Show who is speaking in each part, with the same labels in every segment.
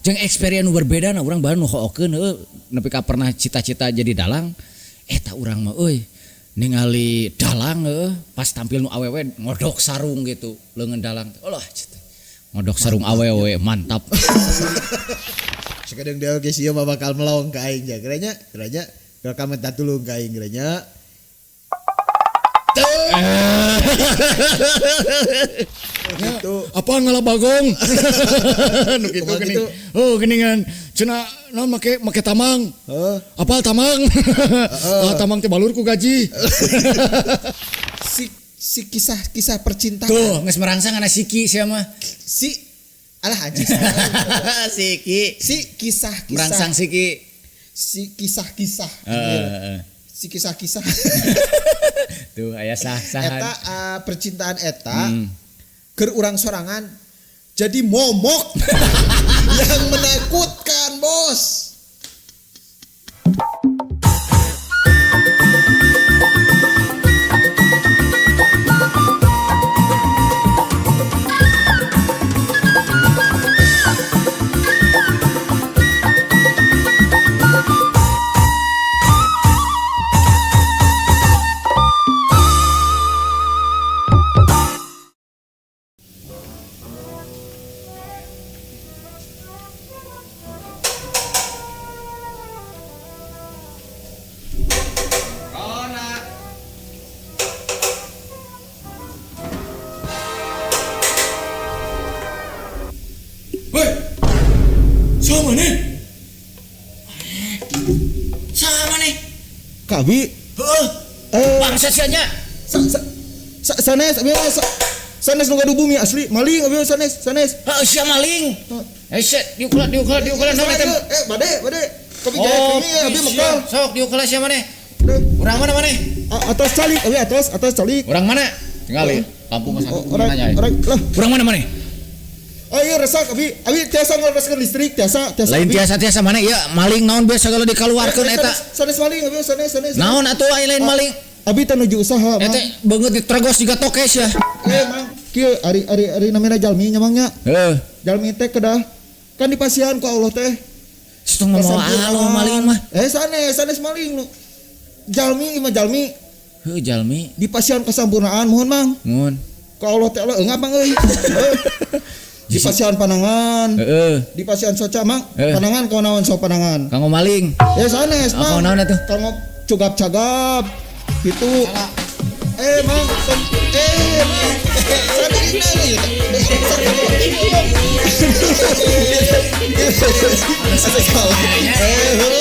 Speaker 1: Jeung experience nu berbeda na urang baru nu hookeun heueuh nepi ka pernah cita-cita jadi dalang eta urang mah euy ningali dalang heueuh pas tampil nu awewe ngodok sarung gitu leungeun dalang teh. Alah ngodok sarung awewe mantap.
Speaker 2: Sakadeng dia oge sia mah bakal melong ka aing ja. Geranya, geranya rekam minta tulung ka aing geranya. Gitu.
Speaker 1: Apa ngalah bagong? Nu kitu geuning. Oh geuningan cenah naon make make tamang.
Speaker 2: Heeh.
Speaker 1: Apal tamang? Ah tamang teh balur ku gaji.
Speaker 2: Si si kisah-kisah percintaan.
Speaker 1: Tuh, geus merangsang kana siki sia mah.
Speaker 2: Si alah anjing.
Speaker 1: Siki.
Speaker 2: Si kisah-kisah.
Speaker 1: Merangsang siki.
Speaker 2: Si kisah-kisah.
Speaker 1: Heeh.
Speaker 2: Si kisah-kisah.
Speaker 1: Tuh aya sah-sahan.
Speaker 2: Eta percintaan eta keur urang sorangan jadi momok yang menakutkan, Bos.
Speaker 1: Woi. Sama nih. Sama nih.
Speaker 2: Kabi.
Speaker 1: Heeh. Bangsat sia nya.
Speaker 2: Sanes abi sanes nu gaduh bumi asli maling abi sanes sanes.
Speaker 1: Heeh sia maling. Eh set diukla diukla diukla naon eta?
Speaker 2: Bade bade. Kopi jaya kami abi mekal.
Speaker 1: Sok diukla sia maneh. Urang mana maneh?
Speaker 2: Atas calik abi atas atas calik.
Speaker 1: Urang mana? Tinggal lampu mah satu nanya.
Speaker 2: Lah,
Speaker 1: urang mana maneh?
Speaker 2: Oh iya resak abi abi tiasa ngoroskeun listrik tiasa tiasa.
Speaker 1: Lain tiasa tiasa mana ieu maling naon biasa kalau dikeluarkeun eta.
Speaker 2: Sanes maling abi sanes sanes.
Speaker 1: Naon atuh aya lain maling?
Speaker 2: Abi teh nuju usaha mang.
Speaker 1: Eta beungeut ditergos jiga tokes ya.
Speaker 2: Mang kieu ari ari ari namina jalmi nya mang nya.
Speaker 1: Heeh.
Speaker 2: Jalmi teh kedah kan dipasihan ku Allah teh.
Speaker 1: Situ ngomong alo maling mah.
Speaker 2: Sanes sanes maling nu. Jalmi mah jalmi.
Speaker 1: Heuh jalmi.
Speaker 2: Dipasihan kesampurnaan mohon mang.
Speaker 1: Mohon.
Speaker 2: Ku Allah teh Allah eungap mang euy. Di pasihan panangan.
Speaker 1: Heeh.
Speaker 2: Di pasihan soca mang. Panangan kau naon sok panangan.
Speaker 1: Kanggo maling.
Speaker 2: Ya sanes mang.
Speaker 1: Kanggo naon atuh?
Speaker 2: Kanggo cugap-cagap gitu. Mang, mang. Sanes ini.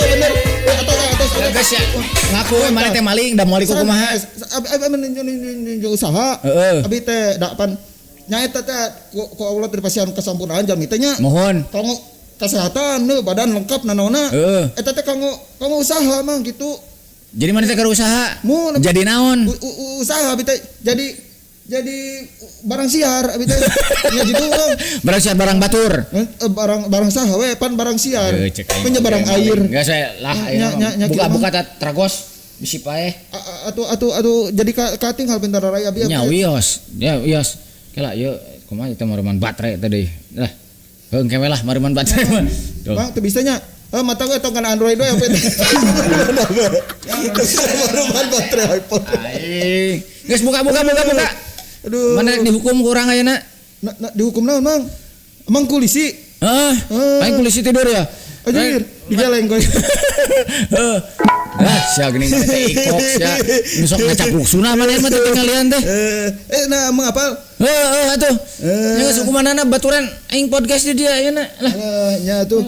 Speaker 2: Bener. Atas atas.
Speaker 1: Geus ya. Ngaku we maneh teh maling da moal kumaha.
Speaker 2: Abi menuju usaha. Abi teh da pan nya eta teh ku Allah teh dipasihan kesampurnaan jalmi teh nya.
Speaker 1: Mohon.
Speaker 2: Kanggo kesehatan heuh badan lengkap nanaonna. Eta teh kanggo kanggo usaha mang gitu.
Speaker 1: Jadi maneh teh keur usaha?
Speaker 2: Mun
Speaker 1: jadi naon?
Speaker 2: Usaha abi teh jadi barang siar abi teh. Nya gitu mang.
Speaker 1: Barang siar barang batur.
Speaker 2: Barang barang saha we pan barang siar. Punya barang air.
Speaker 1: Enggak saya lah buka-buka tragos bisi paeh.
Speaker 2: Atuh atuh atuh jadi kating hal pintar raya abi.
Speaker 1: Nya wios. Ya wios. Kela ieu kumaha teh mareman baterai tadi. Lah. Heuh engke we lah mareman baterai mah. Tuh.
Speaker 2: Bang teu bisa nya. Mata we tong kana Android we apa teh. Mareman baterai iPhone.
Speaker 1: Aing. Geus buka buka buka buka.
Speaker 2: Aduh.
Speaker 1: Mana dihukum ku urang ayeuna?
Speaker 2: Na, dihukum naon, Mang? Emang kulisi?
Speaker 1: Heeh. Aing kulisi tidur ya.
Speaker 2: Anjir, digeleng koy.
Speaker 1: Heeh. Lah, sia geuning maneh teh ikok sia. Nu sok ngacapruk sunah maneh mah teh tinggalian teh.
Speaker 2: Nah emang apal?
Speaker 1: Heeh atuh. Nya geus hukumanana baturan aing podcast di dia ayeuna. Lah.
Speaker 2: Nya atuh.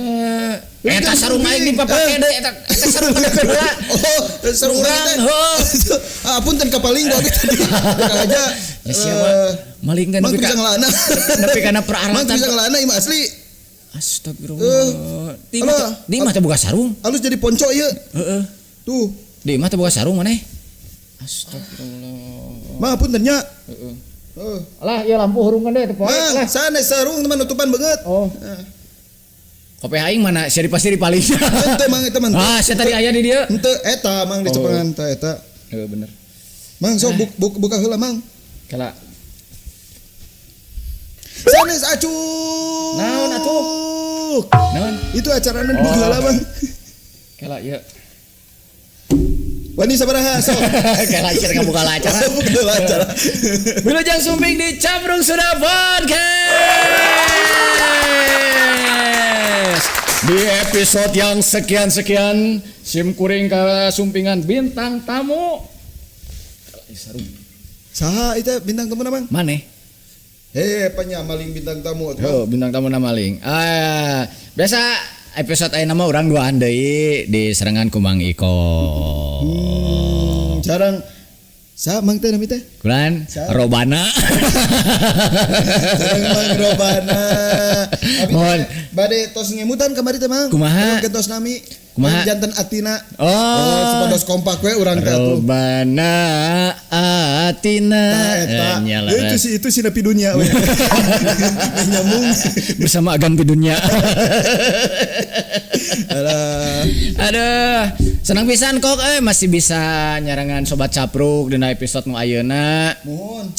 Speaker 1: Eta sarung aing dipapake deui eta sarung pada kedua.
Speaker 2: Oh, sarung urang teh.
Speaker 1: Heuh.
Speaker 2: Ah, punten kapaling gua tadi. Aja.
Speaker 1: Ya sia mah maling kan
Speaker 2: nepi ka
Speaker 1: nepi kana peralatan.
Speaker 2: Mang bisa ngelana ieu asli.
Speaker 1: Astagfirullah. Di mah teh boga sarung.
Speaker 2: Alus jadi ponco ieu.
Speaker 1: Heeh.
Speaker 2: Tuh.
Speaker 1: Di mah teh boga sarung maneh. Astagfirullah.
Speaker 2: Mah punten nya.
Speaker 1: Heeh. Alah ieu lampu hurungkeun deui teu poek lah.
Speaker 2: Sanes sarung teman nutupan beungeut.
Speaker 1: Oh. Kopi aing mana sia pasti dipaling.
Speaker 2: Henteu mang eta mah.
Speaker 1: Ah, sia tadi aya di dieu.
Speaker 2: Henteu eta mang di cepengan teh eta.
Speaker 1: Heeh bener.
Speaker 2: Mang sok buka heula mang.
Speaker 1: Kala.
Speaker 2: Sanes acuh.
Speaker 1: Naon atuh?
Speaker 2: Dibuuk.
Speaker 1: Naon?
Speaker 2: Itu acarana dibuuk heula, Bang.
Speaker 1: Kela ieu.
Speaker 2: Wani sabaraha sok.
Speaker 1: Kela ieu ngabuka acara.
Speaker 2: Buka acara.
Speaker 1: Wilujeng Sumping di Capruk Sunda Podcast. Di episode yang sekian-sekian sim kuring kasumpingan bintang tamu. Sarung.
Speaker 2: Saha itu bintang tamu na, Bang?
Speaker 1: Maneh?
Speaker 2: Hei, panya maling bintang tamu atuh.
Speaker 1: Oh, bintang tamu na maling. Ah, biasa episode ayeuna mah urang duaan deui di serangan ku Mang Iko.
Speaker 2: Jarang sa Mang teh nami teh?
Speaker 1: Kulan Robana.
Speaker 2: Sareng Mang Robana.
Speaker 1: Mohon
Speaker 2: bade tos ngemutan kamari teh Mang.
Speaker 1: Kumaha?
Speaker 2: Tos nami.
Speaker 1: Kumaha?
Speaker 2: Janten atina.
Speaker 1: Oh,
Speaker 2: supados kompak we urang teh atuh.
Speaker 1: Robana atina.
Speaker 2: Eta. Itu sih itu si napi dunia we. Nyambung
Speaker 1: bersama agam pidunya.
Speaker 2: Alah.
Speaker 1: Aduh, senang pisan kok masih bisa nyarangan sobat Capruk dina episode nu ayeuna.
Speaker 2: Mohon.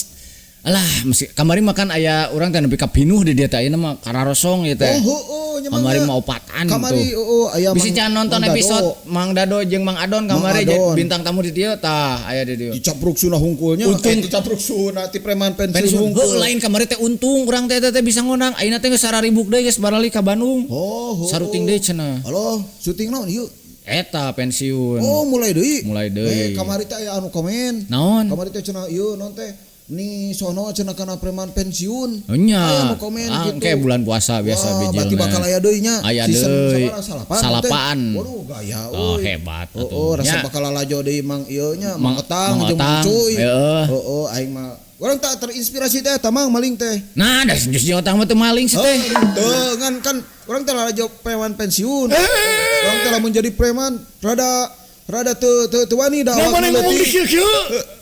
Speaker 1: Alah, masih kamari makan aya urang teh nepi ka pinuh di dieu teh ayeuna mah kararosong ieu teh.
Speaker 2: Oh, heueuh nya
Speaker 1: kamari mah opatan
Speaker 2: kamari
Speaker 1: tuh.
Speaker 2: Aya
Speaker 1: bisi can nonton
Speaker 2: Mang
Speaker 1: episode
Speaker 2: Dado.
Speaker 1: Mang Dado jeung Mang Adon kamari bintang tamu di dieu tah aya di dieu.
Speaker 2: Dicapruk sunah hungkulnya.
Speaker 1: Untung
Speaker 2: dicapruk sunah ti preman pensiun hungkul.
Speaker 1: Heuh, lain kamari teh untung urang teh teh bisa ngondang. Ayeuna teh geus sararibuk deui geus barali ka Bandung.
Speaker 2: Oh,
Speaker 1: saruting deui cenah.
Speaker 2: Halo, syuting naon ieu?
Speaker 1: Eta pensiun.
Speaker 2: Oh, mulai deui.
Speaker 1: Mulai deui.
Speaker 2: Kamari teh aya anu komen.
Speaker 1: Naon?
Speaker 2: Kamari teh cenah ieu naon teh? Nih sono cenah kana preman pensiun.
Speaker 1: Oh, nya.
Speaker 2: Aya nu komen gitu.
Speaker 1: Kayak bulan puasa biasa bijilna.
Speaker 2: Berarti bakal aya deui nya.
Speaker 1: Aya deui. Salapan.
Speaker 2: Waduh gaya euy.
Speaker 1: Oh hebat atuh.
Speaker 2: Oh, rasa bakal lalajo deui Mang ieu nya, Mang Etang jeung Mang Cuy.
Speaker 1: Heeh.
Speaker 2: Heeh, aing mah urang tak terinspirasi teh eta Mang maling teh.
Speaker 1: Nah, da geus jeung otang mah teu maling sih teh.
Speaker 2: Teu ngan kan urang teh lalajo preman pensiun. Urang teh lamun jadi preman rada rada teu teu wani da awak
Speaker 1: leutik.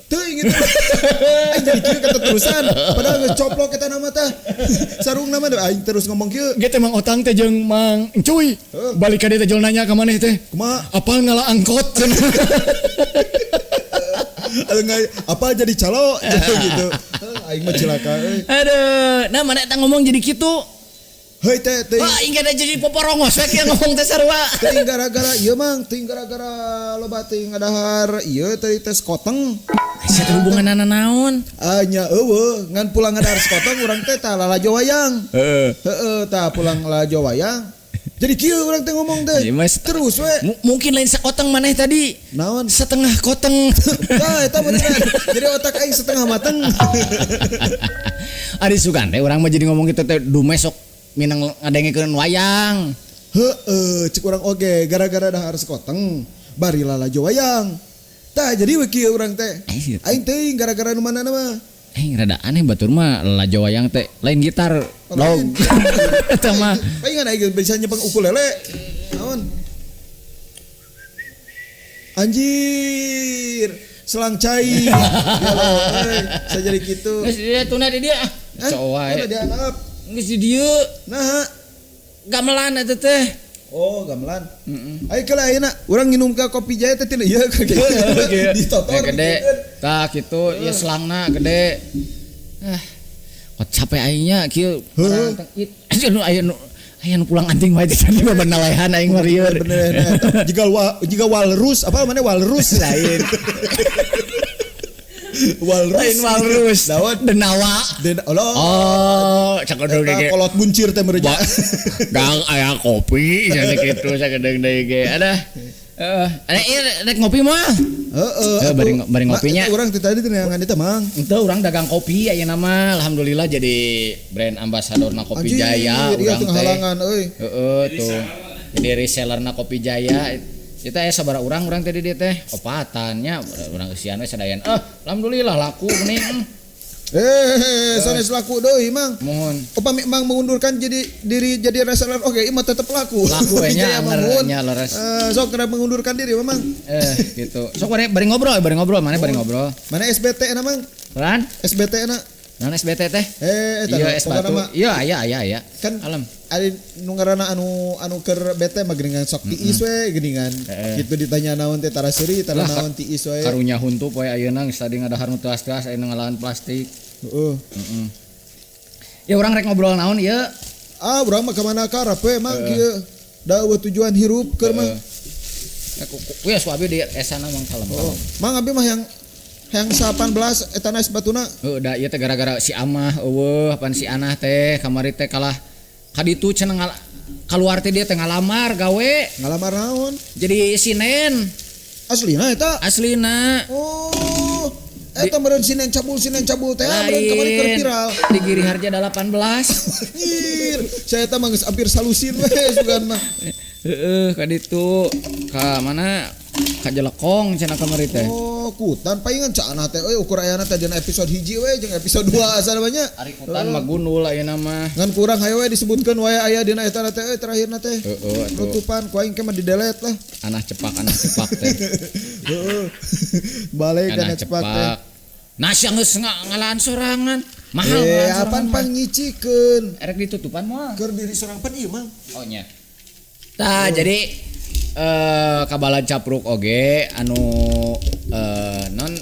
Speaker 2: Teuing gitu. Aing jadi kieu keterusan padahal geus coplok eta nama teh. Sarung nama aing terus ngomong kieu.
Speaker 1: Ge teh Mang Otang teh jeung Mang Encuy. Balik ka dieu teh jol nanya ka maneh teh.
Speaker 2: Kumaha?
Speaker 1: Apal ngala angkot.
Speaker 2: Apa jadi calo gitu. Aing mah cilaka euy.
Speaker 1: Aduh, nah mana eta ngomong jadi kitu?
Speaker 2: Heuy teh teuing.
Speaker 1: Wah, aing kada jadi poporongos we kieu ngomong teh sarua.
Speaker 2: Teuing gara-gara ieu Mang, teuing gara-gara loba teuing ngadahar ieu teh tes koteng.
Speaker 1: Sia teh hubunganna naon?
Speaker 2: Ah nya eueuh, ngan pulang ngadahar sekoteng urang teh tah lalajo wayang.
Speaker 1: Heeh.
Speaker 2: Heeh, tah pulang lalajo wayang. Jadi kieu urang teh ngomong teh. Terus we.
Speaker 1: Mungkin lain sakoteng maneh tadi.
Speaker 2: Naon?
Speaker 1: Setengah koteng.
Speaker 2: Tah eta bener. Jadi otak aing setengah mateng.
Speaker 1: Ari sugan teh urang mah jadi ngomong kitu teh dume sok minang ngadengekeun wayang.
Speaker 2: Heeh, cek urang oge gara-gara dahar sekoteng bari lalajo wayang. Tah jadi we kieu urang teh. Aing teuing gara-gara nu mana mah.
Speaker 1: Aing rada aneh batur mah lalajo wayang teh lain gitar. Log. Eta mah.
Speaker 2: Palingan aing bisa nyepeng ukulele. Naon? Anjir, selang cai. Ya euy, saya jadi kitu.
Speaker 1: Geus dia tuna di dia. Cowok wae.
Speaker 2: Tuna
Speaker 1: geus di dieu.
Speaker 2: Nah,
Speaker 1: gamelan eta teh.
Speaker 2: Oh, gamelan. Heeh. Ayo keula ayeuna urang nginum ka Kopi Jaya teh tina ieu ka di totor.
Speaker 1: Gede. Tah kitu ieu selangna gede. Ah. Kok capek aingnya kieu. Anu aya nu aya nu pulang anting wae teh tadi mah nalehan aing mah rieur.
Speaker 2: Bener eta. Jiga walrus, apa mana walrus
Speaker 1: lain.
Speaker 2: Walrus.
Speaker 1: Lain walrus.
Speaker 2: Dawan
Speaker 1: denawa. Oh, sakedeung ge.
Speaker 2: Kolot buncir teh meureun.
Speaker 1: Gang aya kopi cenah kitu sakedeung deui ge. Adah. Heeh, ada ieu rek ngopi mah.
Speaker 2: Heeh,
Speaker 1: bari ngopinya.
Speaker 2: Urang teh tadi teh neangan eta Mang.
Speaker 1: Henteu urang dagang kopi ayeuna mah alhamdulillah jadi brand ambasadorna Kopi Jaya urang teh. Heeh tuh. Jadi resellerna Kopi Jaya. Kita aya sabaraha urang teh di dieu teh opatan nya urang eusian we sadayan. Alhamdulillah laku geuning.
Speaker 2: Sanes laku deui Mang.
Speaker 1: Mohon.
Speaker 2: Upami Mang mengundurkan jadi diri jadi reseller oke ieu mah tetep laku.
Speaker 1: Laku we nya nya leres.
Speaker 2: Sok kena mengundurkan diri Mang.
Speaker 1: Gitu. Sok bari ngobrol mana bari ngobrol.
Speaker 2: Mana SBT na Mang?
Speaker 1: Ran?
Speaker 2: SBT na.
Speaker 1: Naon SBT teh?
Speaker 2: Eta
Speaker 1: iya, es batu. Iya, aya aya.
Speaker 2: Kan
Speaker 1: alam.
Speaker 2: Ari nu ngaranna anu keur bete mah geuningan sok tiis we geuningan. Kitu ditanya naon teh tara seuri, tara naon tiis we.
Speaker 1: Karunya huntu poe ayeuna geus tadi ngadahar nu teas-teas ayeuna ngalahan plastik.
Speaker 2: Heeh.
Speaker 1: Heeh. Ya urang rek ngobrol naon ieu?
Speaker 2: Ah, urang mah ka mana karep we mang kieu. Da eueuh tujuan hirup keur mah.
Speaker 1: Kuya suabi di esana mang kalem.
Speaker 2: Oh, mang abi mah yang 18 eta na es batuna.
Speaker 1: Heuh da ieu teh gara-gara si Amah eueuh pan si Anah teh kamari teh kalah ka ditu cenah kaluar teh dia teh ngalamar gawe.
Speaker 2: Ngalamar naon?
Speaker 1: Jadi sinen.
Speaker 2: Aslina eta?
Speaker 1: Aslina.
Speaker 2: Oh, eta meureun sinen cabul teh meureun kamari keur viral.
Speaker 1: Di Giri Harja 18.
Speaker 2: Anjir, saya eta mah geus hampir salusin we sugan mah.
Speaker 1: Heeh, ka ditu ka mana? Ka Jelekong cenah kamari teh.
Speaker 2: Oh, kutan paingan ca anah teh euy ukur ayana teh dina episode 1 we jeung episode 2 asal banyak.
Speaker 1: Ari kutan mah gundul ayeuna mah.
Speaker 2: Ngan kurang hayo we disebutkeun wae aya dina eta teh euy terakhirna teh.
Speaker 1: Heeh,
Speaker 2: nutupan ku aing ke mah di-delete lah.
Speaker 1: Anah cepak teh.
Speaker 2: Heeh. Balik kana cepak teh.
Speaker 1: Nah, sia geus ngalaan sorangan. Mahal
Speaker 2: ngalaan sorangan. Apan pangnyicikeun.
Speaker 1: Erek ditutupan moal.
Speaker 2: Keur diri sorang pan ieu mah.
Speaker 1: Oh nya. Tah, jadi kabalan capruk oge anu non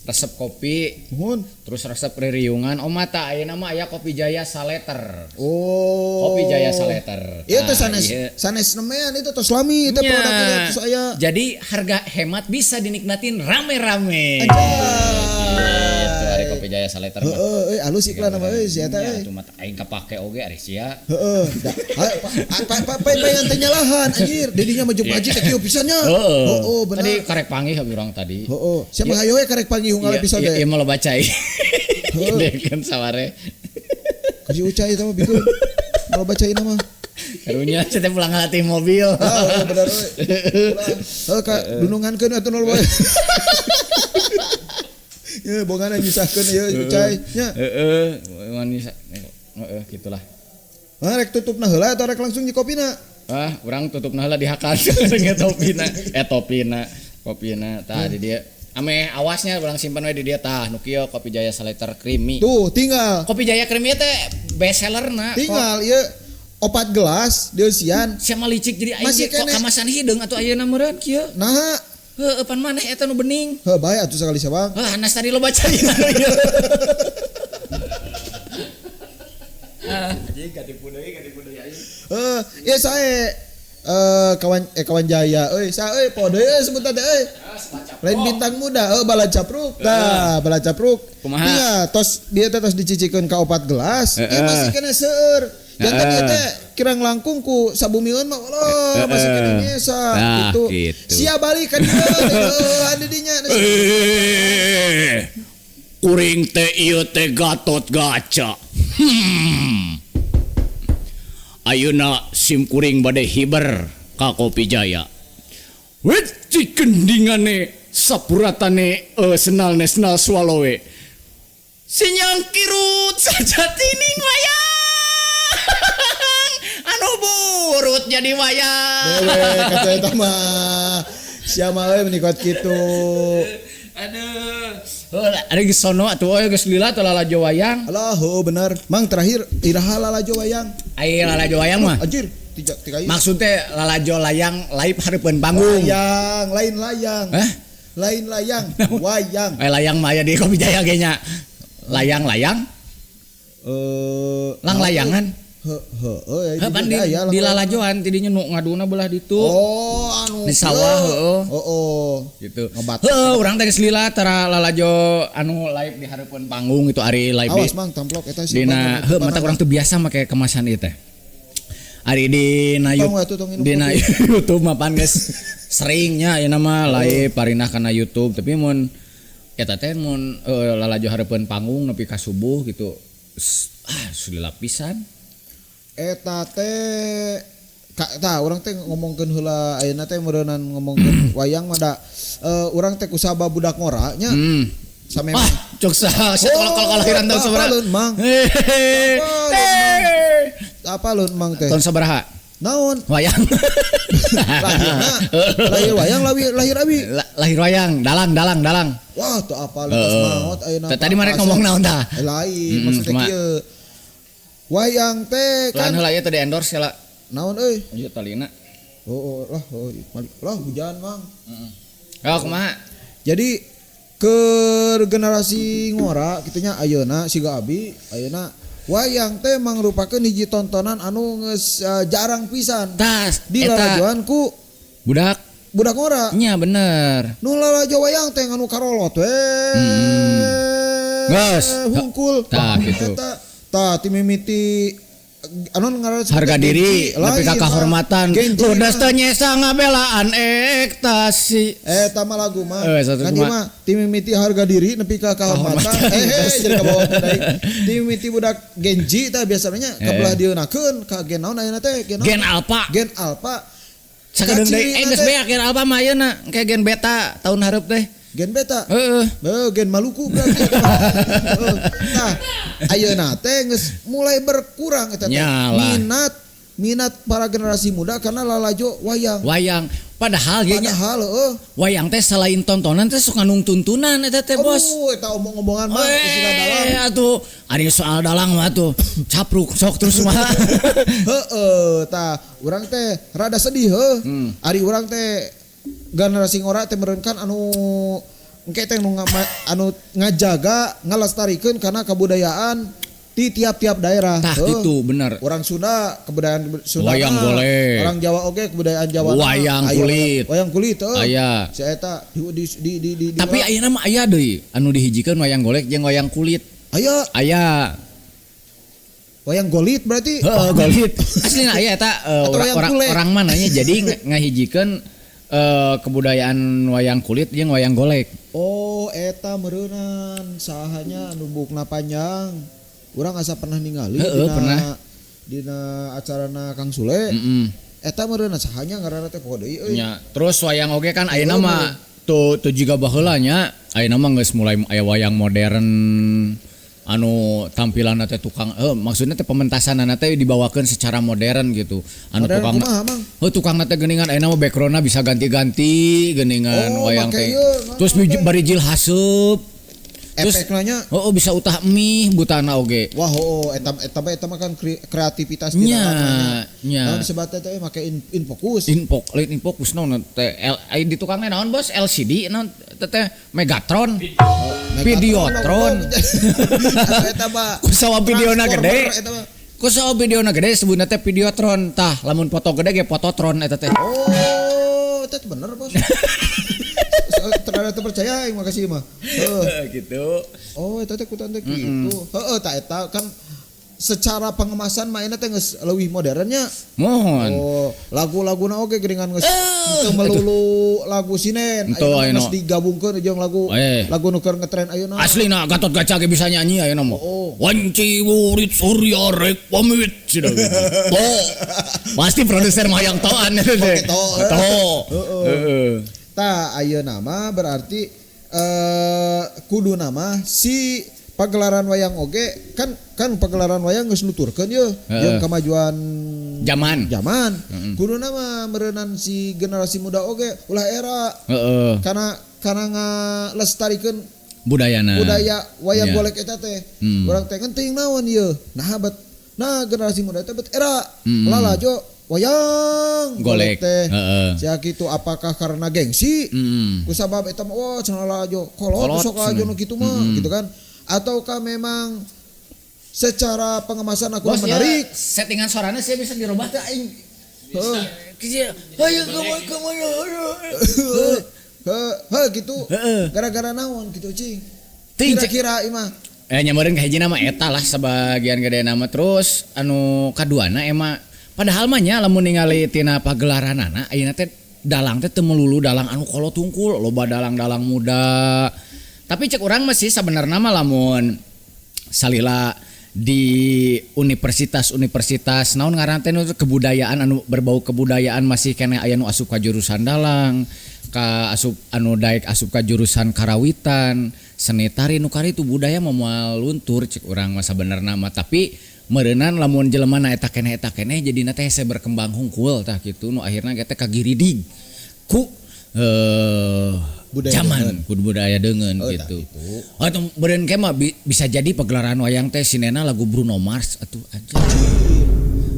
Speaker 1: resep kopi
Speaker 2: nuhun
Speaker 1: terus resep ririungan oh mata ayeuna mah aya Kopi Jaya Saleter.
Speaker 2: Oh,
Speaker 1: Kopi Jaya Saleter.
Speaker 2: Ieu teh sanes sanes nemean itu tos lami itu produknya tos aya.
Speaker 1: Jadi harga hemat bisa dinikmatin rame-rame. Gitu ari Kopi Jaya Saleter mah.
Speaker 2: Heeh, euy alus iklan mah euy sia teh euy.
Speaker 1: Atuh mah aing kapake oge ari sia.
Speaker 2: Heeh. Apa yang teh nyalahan anjir, dedinya maju haji teh kieu pisan nya. Heeh, bener.
Speaker 1: Tadi karek panggih urang tadi.
Speaker 2: Heeh. Sia mah hayo we karek panggih unggal episode.
Speaker 1: Iya, mau lo baca. Iya kan saware.
Speaker 2: Kaji ucai eta mah bikeun. Mau bacain mah.
Speaker 1: Karunya saya pulang ngelatih mobil.
Speaker 2: Ah, bener we. Heuh ka dunungankeun atuh nol wae. Ya bongana nyusahkeun ieu ucai nya.
Speaker 1: Heeh, manis. Heeh, gitulah.
Speaker 2: Ah, rek tutupna heula atau rek langsung nyikopina?
Speaker 1: Ah, urang tutupna heula dihakan dengan topina. Topina, kopina. Tah di dia. Ame awasnya urang simpan we di dia tah nu kieu Kopi Jaya Saleter Creamy.
Speaker 2: Tuh, tinggal.
Speaker 1: Kopi Jaya Creamy teh best sellerna.
Speaker 2: Tinggal ieu 4 gelas dieusian.
Speaker 1: Sia mah licik jadi aing kok kamasan hideung atuh ayeuna meureun kieu.
Speaker 2: Naha?
Speaker 1: Heuh, pan maneh eta nu bening.
Speaker 2: Heuh, bae atuh sakali sabang.
Speaker 1: Heuh, hanas tadi lo baca ieu. Ah, anjing katipu deui aing.
Speaker 2: Heuh, ieu sae kawan Jaya euy, sa euy poho deui sebutan teh euy. Lain bintang muda, bala capruk. Tah, bala capruk.
Speaker 1: Kumaha?
Speaker 2: Iya, tos dia teh tos dicicikeun ka 4 gelas, ieu masih kena seueur. Jantan ieu teh kirang langkung ku sabumiun mah Allah masih kena nyesa gitu. Sia balik ka dieu heuh di dinya.
Speaker 1: Kuring teh ieu teh Gatot Gaca. Ayeuna sim kuring bade hiber ka Kopi Jaya. Wet cikendingane sapuratane senalne senal swalowe. Sinyang kirut sajatining wayang. Anu burut jadi wayang.
Speaker 2: Dewe kata eta mah. Sia mah euy menikot kitu.
Speaker 1: Aduh. Heuh, ada geus sono atuh euy geus lila teh lalajo wayang.
Speaker 2: Alah, heuh bener. Mang terakhir iraha lalajo wayang.
Speaker 1: Ai lalajo wayang mah.
Speaker 2: Anjir, tiga ieu.
Speaker 1: Maksudnya lalajo layang live hareupeun panggung.
Speaker 2: Layang, lain layang.
Speaker 1: Hah?
Speaker 2: Lain layang, wayang.
Speaker 1: Layang mah aya di Kopi Jaya ge nya. Layang-layang. Lang layangan.
Speaker 2: Heeh,
Speaker 1: pan di lalajoan tidinya nu ngaduna belah ditu.
Speaker 2: Oh, anu
Speaker 1: di sawah heeh.
Speaker 2: Heeh.
Speaker 1: Gitu. Heeh, urang teh geus lila tara lalajo anu live di hareupeun panggung itu ari live.
Speaker 2: Awas mang tamplok eta sih.
Speaker 1: Dina heuh mata urang teu biasa make kemasan ieu teh. Ari dina YouTube mah pan geus seringnya ayeuna mah live parinah kana YouTube tapi mun eta teh mun lalajo hareupeun panggung nepi ka subuh gitu. Ah, sudah lapisan.
Speaker 2: Eta teh tah urang teh ngomongkeun heula ayeuna teh meureunan ngomongkeun wayang mah da urang teh kusaba budak ngora nya. Same
Speaker 1: ah, cok saha kalau kelahiran tahun sabaraha?
Speaker 2: Mang. Apa lun mang teh?
Speaker 1: Tahun sabaraha?
Speaker 2: Naon?
Speaker 1: Wayang.
Speaker 2: Lahirna. Lahir wayang lahir abi.
Speaker 1: Lahir wayang, dalang.
Speaker 2: Wah, teu apal tos maot ayeuna.
Speaker 1: Tadi mereka ngomong naon tah?
Speaker 2: Lain maksudnya kieu. Wayang teh kan
Speaker 1: heula ieu teh di endorse heula.
Speaker 2: Naon euy?
Speaker 1: Ieu talina.
Speaker 2: Oh, lah, oh, lah hujan mang.
Speaker 1: Heeh. Oh, kumaha?
Speaker 2: Jadi ke generasi ngora kitu nya ayeuna siga abi ayeuna Wayang teh mangrupakeun hiji tontonan anu geus jarang pisan.
Speaker 1: Tas
Speaker 2: Di lalajoan ku
Speaker 1: budak
Speaker 2: budak ngora.
Speaker 1: Nya bener.
Speaker 2: Nu lalajo wayang teh anu karolot we.
Speaker 1: Geus.
Speaker 2: Hungkul.
Speaker 1: Tah kitu.
Speaker 2: Tah ti mimiti anu ngaran
Speaker 1: harga diri nepi ka kahormatan. Ludes teh nyesa ngabelaan ektasi.
Speaker 2: Eta mah lagu mah. Kan ieu mah ti mimiti harga diri nepi ka kahormatan. Jadi kabawa deui. Ti mimiti budak Genji tah biasanya kabelah dieunakeun ka gen naon ayeuna teh? Gen
Speaker 1: Alpha.
Speaker 2: Gen Alpha.
Speaker 1: Sakedeung deui geus beak gen Alpha mah ayeuna engke gen Beta tahun hareup teh.
Speaker 2: Gen Beta.
Speaker 1: Heeh.
Speaker 2: Gen Maluku berarti. Nah, ayeuna teh geus mulai berkurang eta teh. Minat para generasi muda karena lalajo wayang.
Speaker 1: Wayang. Padahal ieu nya.
Speaker 2: Padahal heuh.
Speaker 1: Wayang teh selain tontonan teh sok nganung tuntunan eta teh, Bos.
Speaker 2: Aduh, eta omong-omongan mah istilah dalang.
Speaker 1: Atuh, ari soal dalang mah atuh capruk sok terus mah.
Speaker 2: Heeh, tah urang teh rada sedih heuh. Ari urang teh generasi ngora teh meureunkan anu engke teh nu anu ngajaga ngalestarikeun kana kebudayaan di tiap-tiap daerah.
Speaker 1: Tah gitu bener.
Speaker 2: Orang Sunda kebudayaan Sunda.
Speaker 1: Wayang golek.
Speaker 2: Orang Jawa oge kebudayaan Jawa.
Speaker 1: Wayang kulit.
Speaker 2: Wayang kulit heuh.
Speaker 1: Aya.
Speaker 2: Si eta di
Speaker 1: Tapi ayeuna mah aya deui anu dihijikeun wayang golek jeung wayang kulit.
Speaker 2: Aya.
Speaker 1: Aya.
Speaker 2: Wayang golit berarti.
Speaker 1: Heeh, golit. Aslina aya eta orang mananya jadi ngahijikeun kebudayaan wayang kulit jeung wayang golek.
Speaker 2: Oh, eta meureunnan sahanya anu bukna panjang. Urang asa pernah ningali
Speaker 1: dina
Speaker 2: dina acarana Kang Sule. Eta meureunna sahanya ngaranna teh poho deui euy.
Speaker 1: Nya, terus wayang oge kan ayeuna mah tuh jiga baheula nya, ayeuna mah geus mulai aya wayang modern anu tampilanna teh tukang maksudnya teh pementasanna teh dibawakeun secara modern gitu. Anu
Speaker 2: modern
Speaker 1: tukang
Speaker 2: kumaha,
Speaker 1: tukangna teh geuningan ayeuna mah backgroundna bisa ganti-ganti geuningan wayang teh. Terus bari jil haseup. Terus
Speaker 2: efeknya
Speaker 1: bisa utah mie butana oge.
Speaker 2: Wah, eta mah kan kreativitas dina.
Speaker 1: Nya.
Speaker 2: Nah, disebatna teh make infokus.
Speaker 1: Lain infokus naon teh di tukangna naon bos LCD naon teh Megatron. Videotron.
Speaker 2: Eta mah
Speaker 1: kusawa videona gede. Kusawa videona gede sebutna teh Videotron. Tah, lamun foto gede ge fototron eta teh.
Speaker 2: Oh, eta bener bos. Terhadap terpercaya, makasih mah.
Speaker 1: Gitu.
Speaker 2: Oh, eta teh kutan teh gitu. Heeh, tah eta kan secara pengemasan mainnya teh geus leuwih modernnya.
Speaker 1: Mohon.
Speaker 2: Oh, lagu-laguna oge geuningan geus teu melulu lagu sinen, ayeuna geus digabungkeun jeung lagu lagu nu keur ngetren ayeuna.
Speaker 1: Aslina Gatot Kaca ge bisa nyanyi ayeuna mah. Wanci murid surya rek pamit sudah gitu. Oh. Pasti produser mah yang toan eta teh. To. Heeh.
Speaker 2: Tah ayeuna mah berarti kudu nama si pagelaran wayang oge kan pagelaran wayang geus nuturkeun yeuh jeung kemajuan
Speaker 1: zaman.
Speaker 2: Kudu nama meureunan si generasi muda oge ulah era. Karena ngalestarikeun
Speaker 1: budayana.
Speaker 2: Budaya wayang golek eta teh. Urang teh ngenting naon yeuh. Nah bet nah generasi muda teh bet era. Lalajo wayang golek teh. Sia kitu apakah karena gengsi? Kusabab eta mah wah cenah lalajo kolot sok lalajo nu kitu mah gitu kan. Ataukah memang secara pengemasan aku
Speaker 1: bos,
Speaker 2: menarik?
Speaker 1: Ya, settingan suaranya saya bisa dirubah teh aing. Heeh. Ayo kemana
Speaker 2: Heuh gitu. Gara-gara naon gitu cing. Kira-kira imah.
Speaker 1: Nyameureun ka hijina mah eta lah sebagian gede nama terus anu kaduana emang padahal mah nya lamun ningali tina pagelaranana ayeuna teh dalang teh teu melulu dalang anu kolot tungkul, loba dalang-dalang muda. Tapi cek urang mah sih sabenerna mah lamun salila di universitas-universitas naon ngaran teh nu kebudayaan anu berbau kebudayaan masih keneh aya nu asup ka jurusan dalang, ka asup anu daek asup ka jurusan karawitan, seni tari nu karitu budaya mah moal luntur cek urang mah sabenerna mah, tapi meureunan lamun jelema na eta keneh jadina teh hese berkembang hungkul tah kitu nu akhirna ge teh kagiridig ku
Speaker 2: budaya
Speaker 1: zaman kudu budaya deungeun gitu. Oh itu beureun ke mah bisa jadi pagelaran wayang teh sinena lagu Bruno Mars atuh aja.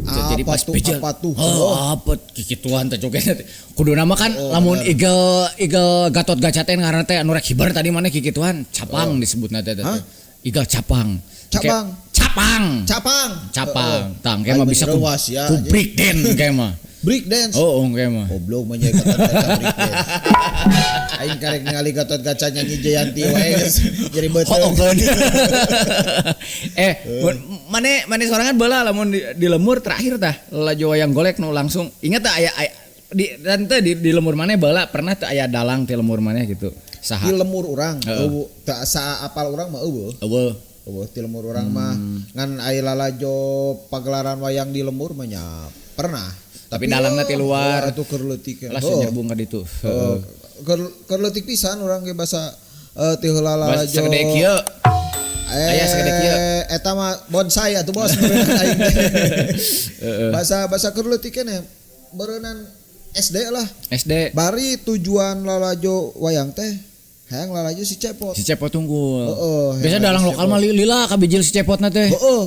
Speaker 1: Jadi pas bijel. Oh, apa kikituan teh jogetna teh. Kuduna mah kan lamun igel Gatot Kaca teh ngaranna teh anu rek hibar tadi maneh kikituan capang disebutna teh. Igel capang.
Speaker 2: Capang.
Speaker 1: Capang.
Speaker 2: Capang.
Speaker 1: Capang. Tang kayak mah bisa ku,
Speaker 2: ya,
Speaker 1: ku break dance kayak mah.
Speaker 2: Break dance.
Speaker 1: Oh, oh kayak mah.
Speaker 2: Goblok mah nya Gatot Kaca break dance. Aing karek ningali Gatot Kaca nyanyi Jayanti wae jadi beuteung.
Speaker 1: Mane mane sorangan baheula lamun di lemur terakhir tah lalajo wayang golek nu langsung ingat tah aya, aya di dan teh di lemur maneh baheula pernah teh aya dalang ti lemur maneh gitu? Saha?
Speaker 2: Di lemur urang eueuh, teu asa apal urang mah eueuh.
Speaker 1: Eueuh.
Speaker 2: Eueuh ti lemur urang mah, ngan aya lalajo pagelaran wayang di lemur mah nya pernah.
Speaker 1: Tapi dalangna ti luar.
Speaker 2: Atuh keur leutik.
Speaker 1: Lah nyerbung ka ditu.
Speaker 2: Heeh. Keur leutik pisan urang ge basa ti heula lalajo.
Speaker 1: Sagede kieu. Aya sagede kieu.
Speaker 2: Eta mah bonsai atuh bos meureun aing teh. Basa basa keur leutik keneh beureunan SD lah.
Speaker 1: SD.
Speaker 2: Bari tujuan lalajo wayang teh hayang lalajo si Cepot.
Speaker 1: Si Cepot tunggul.
Speaker 2: Heeh.
Speaker 1: Biasa dalang lokal mah lila kabijil si Cepotna teh.
Speaker 2: Heeh.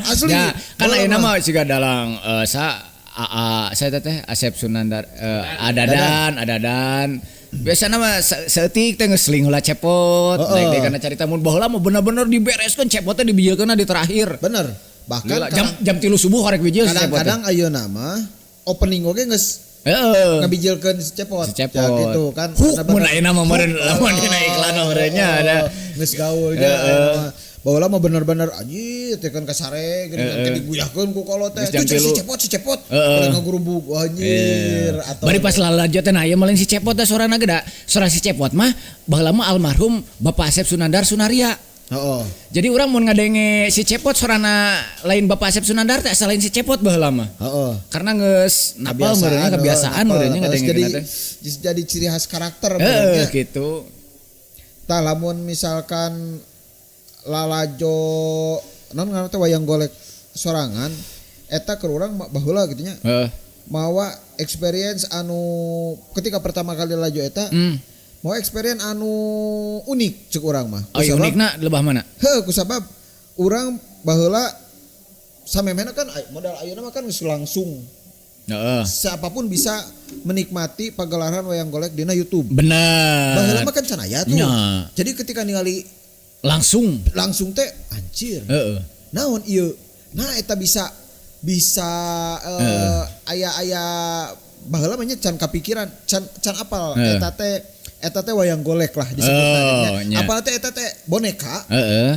Speaker 2: Asli.
Speaker 1: Ya, kan ayeuna mah siga dalang sa AA saya teh Asep Sunandar, Adadan Adadan. Biasana mah saeutik teh geus seling heula Cepot. Naik deui kana carita, mun baheula mah bener-bener dibereskeun Cepot teh dibijilkeun di terakhir.
Speaker 2: Bener. Bahkan
Speaker 1: lila, jam 3 subuh karek bijil si Cepot.
Speaker 2: Kadang-kadang ayeuna mah opening oge geus ngabijilkeun si Cepot.
Speaker 1: Si Cepot.
Speaker 2: Ya gitu kan.
Speaker 1: Huk mun ayeuna mah meureun lamun dina iklan mah meureun nya ada.
Speaker 2: Geus gaul nya ayeuna mah. Baheula mah bener-bener anjir teh kan kasare geuning teh diguyahkeun ku kolot teh. Si Cepot si Cepot. Udah ngagurubug anjir atau
Speaker 1: bari pas lalajo teh nah ieu mah lain si Cepot teh sorana ge da. Sora si Cepot mah baheula mah almarhum Bapak Asep Sunandar Sunaria.
Speaker 2: Heeh.
Speaker 1: Jadi urang mun ngadenge si Cepot sorana lain Bapak Asep Sunandar teh asa lain si Cepot baheula mah.
Speaker 2: Heeh.
Speaker 1: Karena geus napal meureunnya kebiasaan meureunnya ngadenge teh.
Speaker 2: Jadi ciri khas karakter
Speaker 1: meureunnya. Heeh gitu.
Speaker 2: Tah lamun misalkan lalajo non ngaranna teh wayang golek sorangan eta keur urang baheula kitu nya.
Speaker 1: Heeh.
Speaker 2: Mawa experience anu ketika pertama kali lalajo eta mau experience anu unik cek urang mah.
Speaker 1: Oh, unikna lebah mana?
Speaker 2: Heuh, kusabab urang baheula samemehna kan modal ayeuna mah kan geus langsung.
Speaker 1: Heeh.
Speaker 2: Siapapun bisa menikmati pagelaran wayang golek dina YouTube.
Speaker 1: Bener.
Speaker 2: Baheula mah kan can aya tuh.
Speaker 1: Nya.
Speaker 2: Jadi ketika ningali
Speaker 1: langsung
Speaker 2: langsung teh anjir.
Speaker 1: Heeh.
Speaker 2: Naon ieu? Nah eta bisa bisa aya-aya baheula mah nya can kapikiran, can can apal eta teh wayang golek lah disebutna.
Speaker 1: Oh,
Speaker 2: apal teh eta teh boneka.
Speaker 1: Heeh.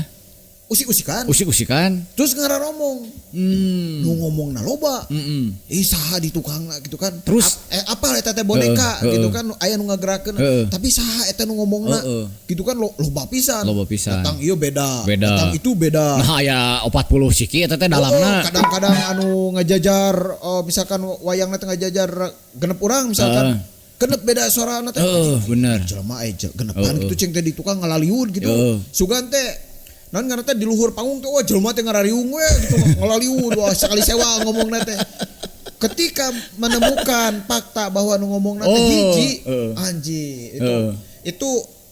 Speaker 2: Usik-usikan.
Speaker 1: Usik-usikan.
Speaker 2: Terus ngararomong. Nu ngomongna loba. Ih saha di tukangna gitu kan.
Speaker 1: Terus
Speaker 2: apal eta teh boneka gitu kan aya nu ngagerakeun. Tapi saha eta nu ngomongna gitu kan loba pisan.
Speaker 1: Loba pisan.
Speaker 2: Datang ieu beda. Datang itu beda.
Speaker 1: Nah aya 40 siki eta teh dalangna.
Speaker 2: Kadang-kadang anu ngajajar misalkan wayangna teh ngajajar genep urang misalkan. Genep beda suarana teh.
Speaker 1: Bener.
Speaker 2: Jelema genepan gitu cing teh di tukang ngalaliun gitu. Sugan teh nan ngaranna teh di luhur panggung teh wah jelema teh ngarariung we gitu ngalaliun wah sekali sewa ngomongna teh. Ketika menemukan fakta bahwa nu ngomongna teh hiji anjir itu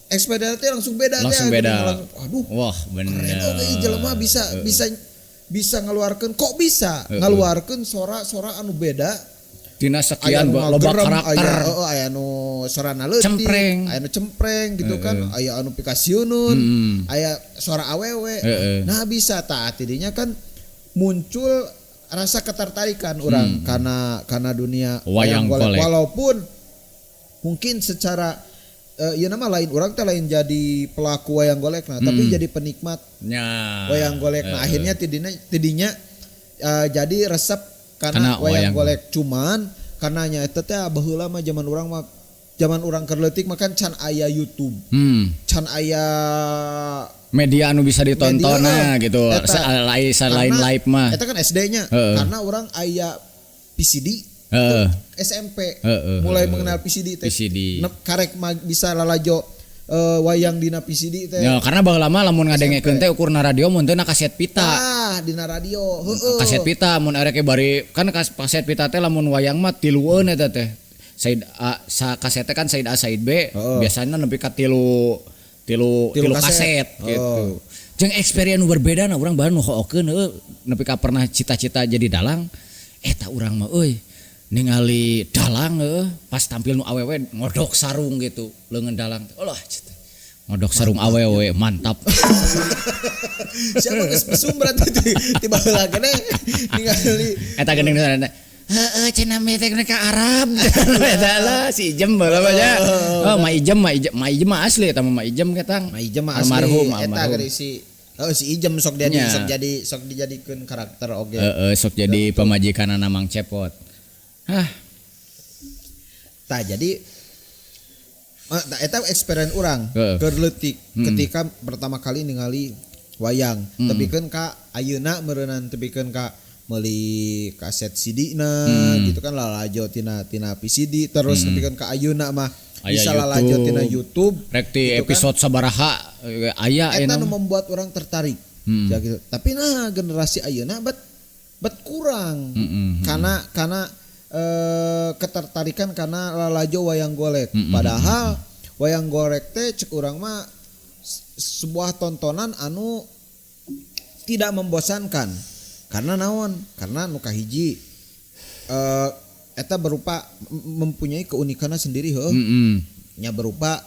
Speaker 2: ekspedisi teh langsung beda
Speaker 1: langsung
Speaker 2: teh.
Speaker 1: Beda.
Speaker 2: Aduh.
Speaker 1: Wah, bener.
Speaker 2: Keren oge jelema bisa bisa bisa ngeluarkeun kok bisa ngeluarkeun sora-sora anu beda.
Speaker 1: Dina sekian loba karakter.
Speaker 2: Aya anu sorana leutik, aya anu cempreng gitu kan, aya anu pikasieuneun, aya suara awewe. Nah bisa tah tidinya kan muncul rasa ketertarikan orang karena dunia
Speaker 1: wayang golek.
Speaker 2: Walaupun mungkin secara ieu nama lain orang teh lain jadi pelaku wayang golek nah, tapi jadi penikmat wayang golek. Nah akhirnya tidinya jadi resep karena wayang golek. Cuman karena nya eta teh baheula mah zaman urang mah zaman urang keur leutik mah kan can aya YouTube. Can aya
Speaker 1: media anu bisa ditonton nah gitu. Selain live mah.
Speaker 2: Eta kan SD-nya. Karena urang aya PCD SMP. Mulai mengenal PCD teh.
Speaker 1: PCD.
Speaker 2: Karek bisa lalajo wayang dina PCD teh.
Speaker 1: Ya, karena baheula mah lamun ngadengekeun teh ukurna radio mun teu na kaset pita.
Speaker 2: Ah, dina radio. Heueuh.
Speaker 1: Kaset pita mun arek bari kan kaset pita teh lamun wayang mah tilueun eta teh. Said A sa kaset teh kan Said A Said B biasanya nepi ka tilu kaset gitu. Jeung experience nu berbeda na urang baheula nu hookeun heueuh nepi ka pernah cita-cita jadi dalang eta urang mah euy ningali dalang pas tampil nu awewe ngodok sarung gitu leungeun dalang. Olah Ngodok sarung awewe mantap.
Speaker 2: Siapa geus mesum berarti tiba heula keneh ningali
Speaker 1: Eta geuning nu heeh cenah mah teh ka Arab. Eta lah si Ijem baheula mah nya. Oh, Ma Ijem, Ma Ijem, Ma Ijem mah asli eta mah Ma Ijem ketang.
Speaker 2: Ma Ijem mah asli.
Speaker 1: Almarhum,
Speaker 2: eta
Speaker 1: almarhum.
Speaker 2: geuning si oh si Ijem sok jadi
Speaker 1: Nya.
Speaker 2: sok dijadikeun karakter oge.
Speaker 1: Heeh, sok jadi pamajikanana Mang Cepot. Hah,
Speaker 2: Tah jadi tah eta experience urang
Speaker 1: Heeh.
Speaker 2: keur leutik ketika pertama kali ningali wayang tepikeun ka ayeuna meureunan tepikeun ka meuli kaset CD na gitu kan lalajo tina tina VCD terus tepikeun ka ayeuna mah
Speaker 1: Aya
Speaker 2: bisa lalajo tina YouTube
Speaker 1: Rek ti
Speaker 2: gitu kan.
Speaker 1: episode sabaraha aya
Speaker 2: eta
Speaker 1: ayeuna
Speaker 2: nu
Speaker 1: mah.
Speaker 2: membuat orang tertarik ya gitu. Tapi nah generasi ayeuna bet kurang karena ketertarikan karena lalajo wayang golek. Padahal wayang golek teh cek urang mah sebuah tontonan anu tidak membosankan. Karena naon? Karena nu kahiji eta berupa mempunyai keunikannya sendiri heuh. Nya berupa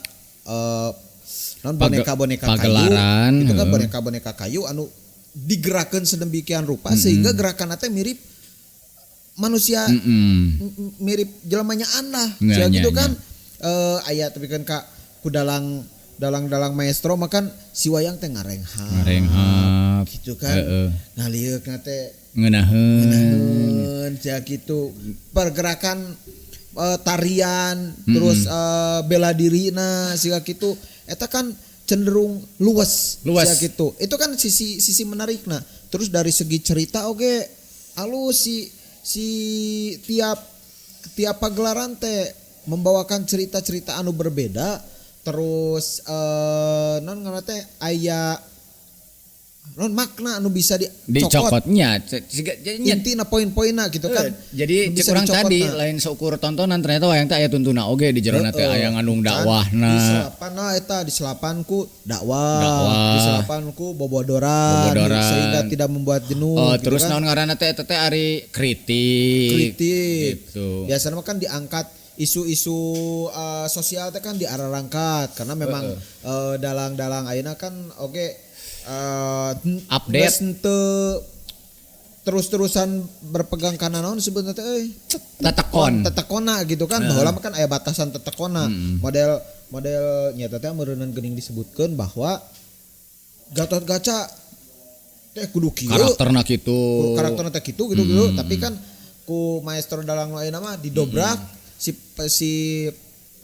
Speaker 2: non boneka-boneka kayu
Speaker 1: pagelaran,
Speaker 2: gitu kan
Speaker 1: heuh.
Speaker 2: boneka-boneka kayu anu digerakkan sedemikian rupa sehingga gerakan teh mirip manusia mirip jelemanya lah
Speaker 1: Nya,
Speaker 2: Sia
Speaker 1: nya,
Speaker 2: gitu
Speaker 1: nya.
Speaker 2: kan aya tapi kan ka ku dalang dalang-dalang maestro makan si wayang teh ngarenghap
Speaker 1: Ngarenghap.
Speaker 2: gitu kan
Speaker 1: Heeh.
Speaker 2: ngalieukna teh
Speaker 1: Ngeunaheun.
Speaker 2: ngeunaheun sia gitu pergerakan tarian terus bela dirina siga gitu eta kan cenderung luas
Speaker 1: Luas.
Speaker 2: sia gitu itu kan sisi sisi menarikna terus dari segi cerita oge alus si tiap tiap pagelaran teh membawakan cerita-cerita anu berbeda terus non ngaranna teh aya non makna anu bisa dicokot
Speaker 1: Dicokotnya nya
Speaker 2: intina poin-poinna gitu kan.
Speaker 1: Jadi
Speaker 2: Nu
Speaker 1: cek
Speaker 2: bisa
Speaker 1: urang tadi
Speaker 2: dicokotna.
Speaker 1: lain seukur tontonan ternyata wayang teh aya tuntuna oge di jerona teh aya ngandung
Speaker 2: Kan,
Speaker 1: dakwahna.
Speaker 2: Di selapan nah eta di selapanku dakwah,
Speaker 1: Dakwah.
Speaker 2: di selapanku bobodoran,
Speaker 1: Bobodoran.
Speaker 2: sehingga tidak membuat jenuh
Speaker 1: Oh,
Speaker 2: gitu
Speaker 1: terus
Speaker 2: kan.
Speaker 1: naon ngaranna teh eta teh ari kritik.
Speaker 2: Kritik.
Speaker 1: Gitu.
Speaker 2: Biasanya mah kan diangkat isu-isu sosial teh kan diarangkat karena memang dalang-dalang ayeuna kan oge
Speaker 1: Update.
Speaker 2: geus henteu terus-terusan berpegang kana naon sebenarnya teh euy
Speaker 1: Tetekon.
Speaker 2: tetekona gitu kan baheula mah kan aya batasan tetekona model model nyata teh meureunnan geuning disebutkeun bahwa Gatot Kaca teh kudu kieu
Speaker 1: Karakterna kitu.
Speaker 2: karakterna teh kitu gitu gitu tapi kan ku maestro dalang nu ayeuna mah didobrak si si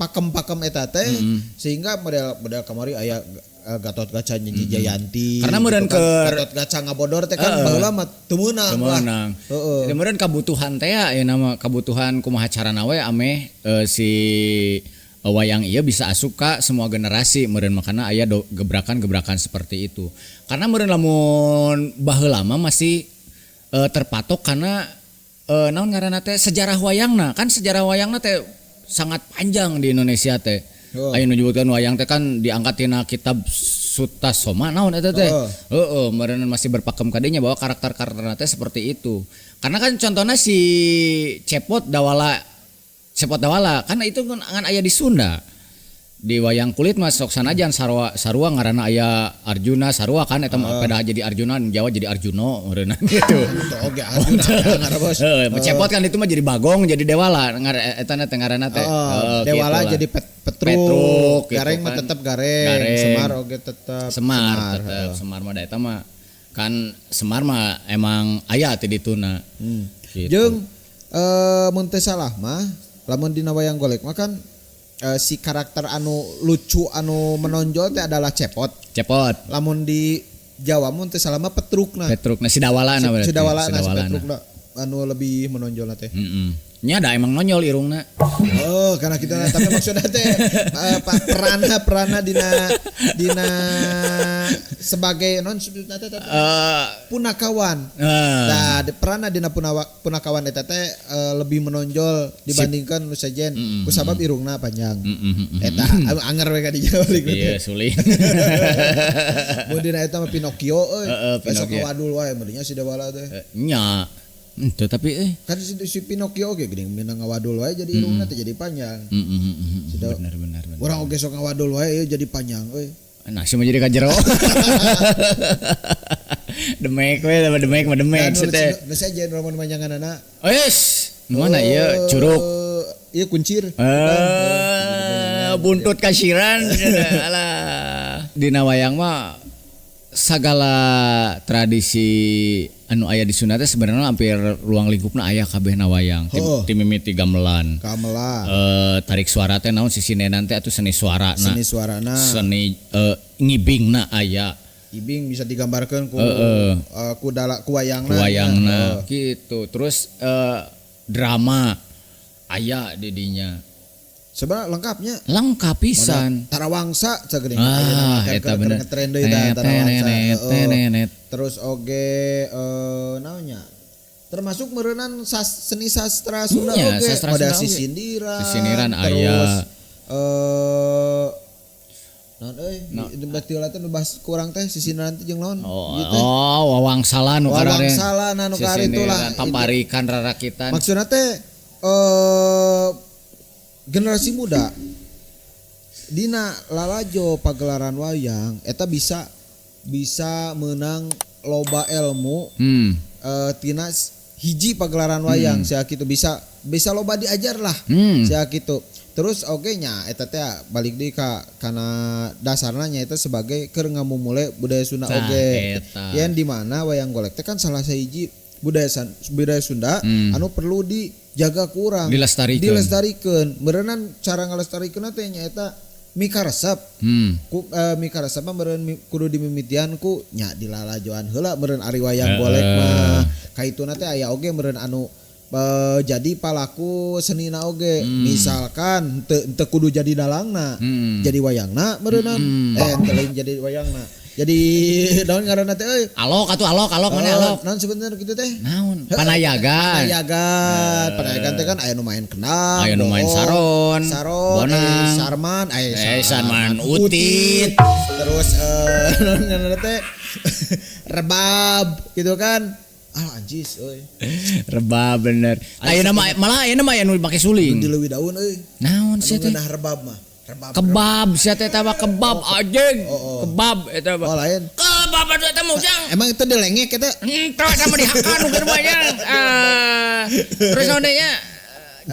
Speaker 2: pakem-pakem eta teh sehingga model model kamari aya Gatot Kaca Nyi Jayanti
Speaker 1: Karena meureun
Speaker 2: gitu kan.
Speaker 1: keur
Speaker 2: Gatot Kaca ngabodor teh kan baheula mah teu meunang
Speaker 1: Teu
Speaker 2: lah.
Speaker 1: meunang.
Speaker 2: Heeh.
Speaker 1: Jadi meureun kabutuhan teh ya nama kabutuhan kumaha carana we ameh si wayang ieu bisa asup ka semua generasi meureun makana aya gebrakan-gebrakan seperti itu. Karena meureun lamun baheula mah masih terpatok karena naon ngaranna teh sejarah wayangna kan sejarah wayangna teh sangat panjang di Indonesia teh.
Speaker 2: Oh.
Speaker 1: Aya nu nyebutkeun wayang teh kan diangkat tina kitab Sutasoma naon eta teh.
Speaker 2: Oh.
Speaker 1: Heeh, meureun masih berpakem kadinya bahwa karakter-karakterna teh seperti itu. Karena kan contohnya si Cepot Dawala kan itu kan ngan aya di Sunda. Di wayang kulit mah sok sanajan sarua ngaranna aya Arjuna sarua kan eta mah pedah jadi Arjuna di Jawa jadi Arjuno meureunna gitu.
Speaker 2: Teu oge Arjuna ngaranna bos.
Speaker 1: Heeh, Cepot kan itu mah jadi Bagong jadi Dewala eta teh ngaranna teh.
Speaker 2: Heeh, Dewala
Speaker 1: gitu lah.
Speaker 2: jadi Petruk,
Speaker 1: Petruk, gitu
Speaker 2: Gareng mah
Speaker 1: kan.
Speaker 2: tetep Gareng,
Speaker 1: Gareng.
Speaker 2: Semar oge tetep
Speaker 1: Semar tetep Semar mah da eta mah kan Semar mah emang aya teh dituna. Gitu.
Speaker 2: Jeung mun teu salah mah lamun dina wayang golek mah kan si karakter anu lucu anu menonjol teh adalah Cepot.
Speaker 1: Cepot.
Speaker 2: Lamun di Jawa mun teu salah mah Petrukna.
Speaker 1: Petruk na si Dawala na berarti.
Speaker 2: Si Dawala na si
Speaker 1: Dawalana.
Speaker 2: Petrukna anu lebih menonjol teh.
Speaker 1: Heeh. Nya da emang nonyol irungna.
Speaker 2: Oh, karena kita tapi maksudnya teh perana dina sebagai non sebutna teh punakawan. Nah, perana dina punakawan eta teh lebih menonjol dibandingkan nu sejen kusabab irungna panjang. Eta anger we ka dinya balik
Speaker 1: Iya, sulit.
Speaker 2: Mun dina eta mah Pinocchio euy.
Speaker 1: Heeh,
Speaker 2: Besok
Speaker 1: Pinocchio.
Speaker 2: wadul wae meureunnya si Dewala teh.
Speaker 1: Nya. Itu tapi
Speaker 2: Kan si Pinocchio oge geuning minang ngawadul wae jadi irungna teh jadi panjang.
Speaker 1: Benar benar benar.
Speaker 2: Urang oge sok ngawadul wae ieu jadi panjang euy.
Speaker 1: Nah, sih mah jadi ka jero. Demek we, demek mah demek
Speaker 2: Nu
Speaker 1: sih teh.
Speaker 2: nu sejen lamun manjanganana.
Speaker 1: Oh, yes. Nu mana ieu curug?
Speaker 2: Ieu kuncir.
Speaker 1: Buntut kasiran. Alah. Dina wayang mah sagala tradisi anu aya di Sunda teh sebenarnya hampir ruang lingkupna aya kabehna wayang. Ti mimiti gamelan.
Speaker 2: Gamelan.
Speaker 1: Tarik suara teh naon sisinenan teh atuh seni suarana.
Speaker 2: Seni suarana.
Speaker 1: Seni ngibingna aya.
Speaker 2: Ibing bisa digambarkan ku ku dala ku wayangna.
Speaker 1: Ku wayangna gitu. Terus drama aya di dinya.
Speaker 2: Sebenarnya lengkapnya.
Speaker 1: Lengkap pisan.
Speaker 2: Tarawangsa sageuning.
Speaker 1: Ah, eta bener.
Speaker 2: Ngetren deui tah Tarawangsa. Terus oge naonnya? Termasuk meureunan seni sastra Sunda oge. Pada sisindiran.
Speaker 1: Sisindiran aya.
Speaker 2: Terus naon euy, di teh nu bahas kurang teh sisindiran teh jeung naon?
Speaker 1: Oh, wawangsala nu karare.
Speaker 2: Wawangsala nu kararitu lah.
Speaker 1: Paparikan rarakitan.
Speaker 2: Maksudna teh generasi muda dina lalajo pagelaran wayang eta bisa menang loba ilmu tina hiji pagelaran wayang sia kitu bisa loba diajar lah sia kitu. Terus oge nya eta teh balik deui ka kana dasarna nya eta sebagai keur ngamumule budaya Sunda oge. Yen di mana wayang golek teh kan salah sahiji budaya Sunda anu perlu dijaga kurang dilestarikan. Meureunan cara ngalestarikeun teh nyaeta mikaresep. Ku mikaresep mah meureun kudu dimimitian ku nya dilalajoan heula meureun ari wayang golek mah. Kaituna teh aya oge meureun anu jadi palaku senina oge. Misalkan teu kudu jadi dalangna, jadi wayangna meureunan. Teu lain jadi wayangna. Jadi naon ngaranna teh euy?
Speaker 1: Alok atuh alok mana alok?
Speaker 2: Naon sebenarnya kitu teh?
Speaker 1: Naon? Panayagan.
Speaker 2: Panayagan teh kan aya nu main kendang,
Speaker 1: aya nu main saron, bonang,
Speaker 2: sarman,
Speaker 1: sarman utit.
Speaker 2: Terus naon ngaranna teh? Rebab gitu kan. Ah anjis euy.
Speaker 1: Rebab bener. Ayeuna mah malah ayeuna mah aya nu make suling.
Speaker 2: Di leuwih daun euy.
Speaker 1: Naon sih teh?
Speaker 2: Ngeunah rebab mah.
Speaker 1: Kebab sia teh mah kebab anjing. Kebab eta mah.
Speaker 2: Oh lain.
Speaker 1: Kebab atuh eta mah ujang.
Speaker 2: Emang itu dilengek eta?
Speaker 1: Henteu eta mah dihakan nu keur nya. Terus naon deui nya?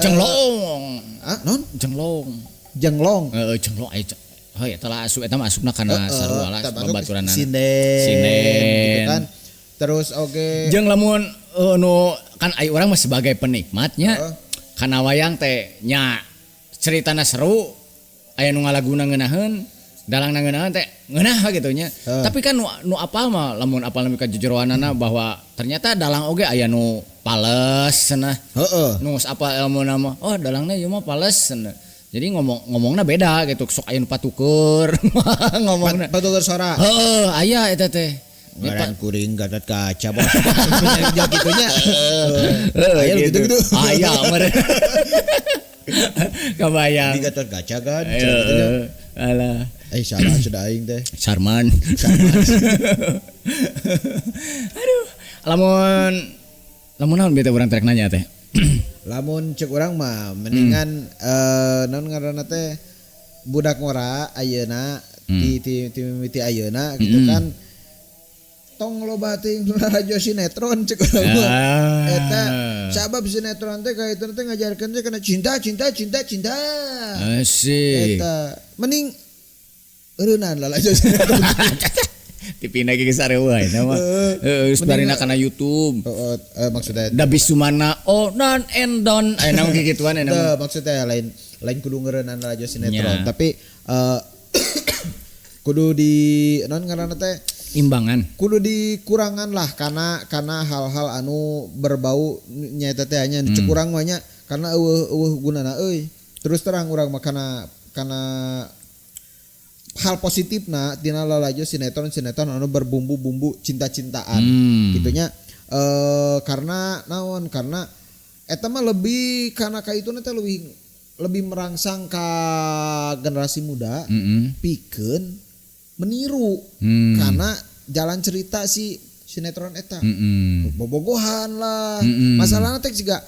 Speaker 1: Jenglong.
Speaker 2: Ah, naon?
Speaker 1: Jenglong.
Speaker 2: Jenglong.
Speaker 1: Heeh, jenglong aya. Heuh eta lah asup eta mah asupna kana sarua lah babaturanna.
Speaker 2: Sinden. Gitu kan. Terus oge.
Speaker 1: Jeung lamun nu kan ai urang mah sebagai penikmatnya. Kana wayang teh nya ceritana seru. Aya nu ngalaguna ngeunaheun, dalangna ngeunaheun teh ngeunah gitu nya. Tapi kan nu apal mah lamun apal nepi ka jejeroanana bahwa ternyata dalang oge aya nu pales cenah.
Speaker 2: Heeh.
Speaker 1: Nu geus apal elmuna mah, oh dalangna ieu mah pales cenah. Jadi ngomongna beda gitu, sok aya nu patuker ngomongna.
Speaker 2: Patuker sora.
Speaker 1: Heeh, aya eta teh.
Speaker 2: Ngaran kuring Gatot Kaca bos. Ja kitunya. Aya gitu-gitu.
Speaker 1: Aya meureun. Kebayang.
Speaker 2: Di Gatot Kaca kan.
Speaker 1: Alah.
Speaker 2: Salah sudah aing teh.
Speaker 1: Sarman. Aduh. Lamun naon beta urang trek nanya teh.
Speaker 2: Lamun cek urang mah mendingan naon ngaranna teh budak ngora ayeuna ti mimiti ayeuna gitu kan. Tong loba teuing lalajo sinetron cek urang mah. Eta sabab sinetron teh ka itu teh ngajarkeun teh kana cinta cinta cinta cinta.
Speaker 1: Asik.
Speaker 2: Eta mending eureunnan lalajo sinetron.
Speaker 1: Tipina ge geus sareueuh eta mah. Heeh, geus barina kana YouTube.
Speaker 2: Heeh, maksudnya
Speaker 1: da bisumana oh non and don aya naon kikituan eta mah.
Speaker 2: Maksudnya lain kudu ngeureunnan lalajo sinetron, tapi kudu di naon ngaranna teh
Speaker 1: imbangan.
Speaker 2: Kudu dikurangan lah karena hal-hal anu berbau nyaeta teh nya cek urang mah nya karena eueuh gunana euy. Terus terang urang mah kana hal positifna tina lalajo sinetron anu berbumbu-bumbu cinta-cintaan gitunya karena naon karena eta mah lebih karena ka ituna teh lebih merangsang ka generasi muda pikeun meniru karena jalan cerita si sinetron eta bobogohan lah masalahna teh siga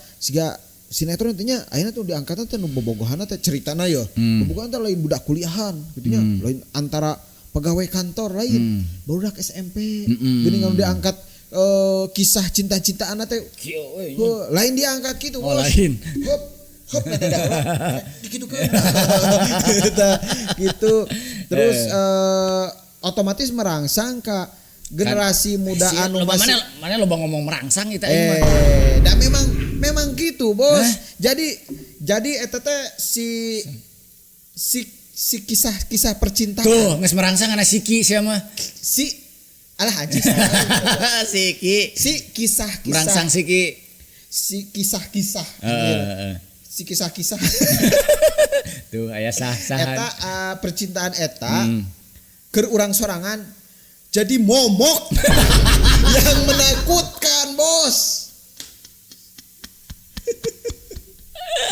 Speaker 2: sinetron intinya akhirnya tuh diangkatnya teh nu bobogohanna teh ceritana ya bobogohan teh lain budak kuliahan gitunya lain antara Pegawai kantor lain, barudak SMP, geuning anu diangkat kisah cinta-cintaan teh. Lain diangkat gitu,
Speaker 1: bos. Lain.
Speaker 2: Hop, hop dikitukeun. Gitu. Terus otomatis merangsang ka generasi muda anu masih
Speaker 1: mana loba ngomong merangsang kita ini mah.
Speaker 2: Da memang gitu, Bos. Jadi eta teh si si kisah-kisah percintaan.
Speaker 1: Tuh, geus merangsang kana siki sia mah.
Speaker 2: Si alah anjing.
Speaker 1: Siki.
Speaker 2: Si kisah-kisah.
Speaker 1: Merangsang siki.
Speaker 2: Si kisah-kisah. Si kisah-kisah.
Speaker 1: Tuh aya sah-sahan.
Speaker 2: Eta percintaan eta keur urang sorangan jadi momok yang menakutkan, Bos.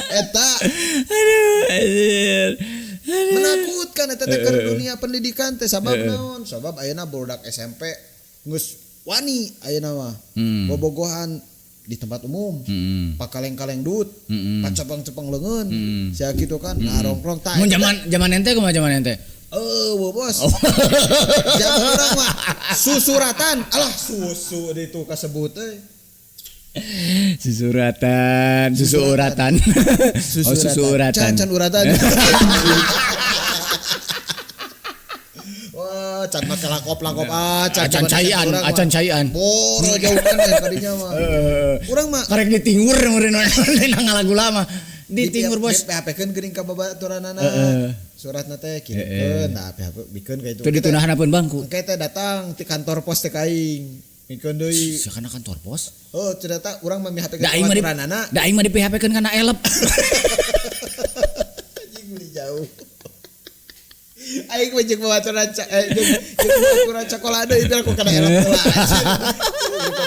Speaker 2: Eta.
Speaker 1: Aduh, anjir.
Speaker 2: Menakutkan eta teh keur dunia pendidikan teh sabab naon? Sabab ayeuna budak SMP geus wani ayeuna mah. Bobogohan di tempat umum, pakaleng-kaleng dut, pacepeng-cepeng leungeun, sia kitu kan ngarongkrong tah.
Speaker 1: Mun zaman ente kumaha zaman ente?
Speaker 2: Bos. Zaman urang mah susuratan, alah susu ditu kasebut euy.
Speaker 1: Susuratan, susu uratan. Oh, susu uratan.
Speaker 2: Can uratan. Wah, can make langkop-langkop acan
Speaker 1: acan caian.
Speaker 2: Boro jauh kan kadinya mah. Urang mah
Speaker 1: karek ditingur meureun ngalagu lama. Ditingur bos.
Speaker 2: Di PHP-keun geuning ka babaturanana. Suratna teh kirimkeun, nah PHP bikeun ka itu.
Speaker 1: Teu ditunahana pun bangku.
Speaker 2: Engke teh datang ti kantor pos teh ka aing. Mikeun deui.
Speaker 1: Sakana kantor pos?
Speaker 2: Oh, ternyata urang mah mi-HP-keun babaturanana.
Speaker 1: Da aing mah di PHP-keun kana elep.
Speaker 2: Anjing beli jauh. Aing mah jeung babaturan jeung babaturan sakola deui itu aku kana elep heula.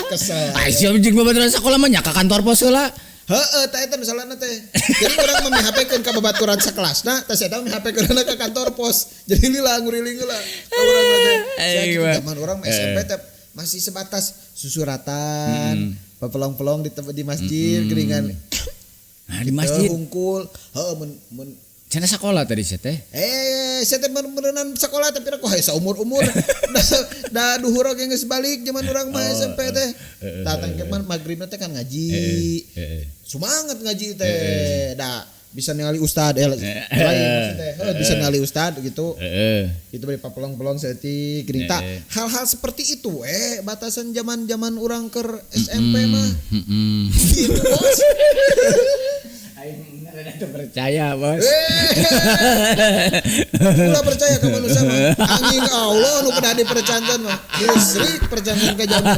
Speaker 2: Kesel.
Speaker 1: Aing jeung babaturan sakola mah nya ka kantor pos heula.
Speaker 2: Heeh, tah eta misalna teh. Jadi urang mah mi-HP-keun ka babaturan sakelasna, tah eta mi-HP-keun ka kantor pos. Jadi lila nguriling heula. Ka urang teh. Zaman urang mah SMP teh masih sebatas susuratan, pepelong-pelong di masjid, geringan.
Speaker 1: Nah, di masjid
Speaker 2: hungkul. Heeh, mun
Speaker 1: cenah sekolah tadi sia teh.
Speaker 2: Sia teh meureunan sekolah tapi aku hae saumur-umur. Da duhur oge geus balik zaman urang mah SMP teh. Tah tangke mah magribna teh kan ngaji. Semangat ngaji teh. Da bisa ningali ustad lain maksudnya. Heuh bisa ningali ustad gitu. Itu bari papelong-pelong saeutik geuning tah. Hal-hal seperti itu batasan zaman-zaman urang keur SMP mah. Gitu, Bos.
Speaker 1: Aing beneran percaya, Bos.
Speaker 2: Ulah percaya ka manusia mah. Angin Allah nu kedah dipercanten mah. Musyrik percanten ka jamu.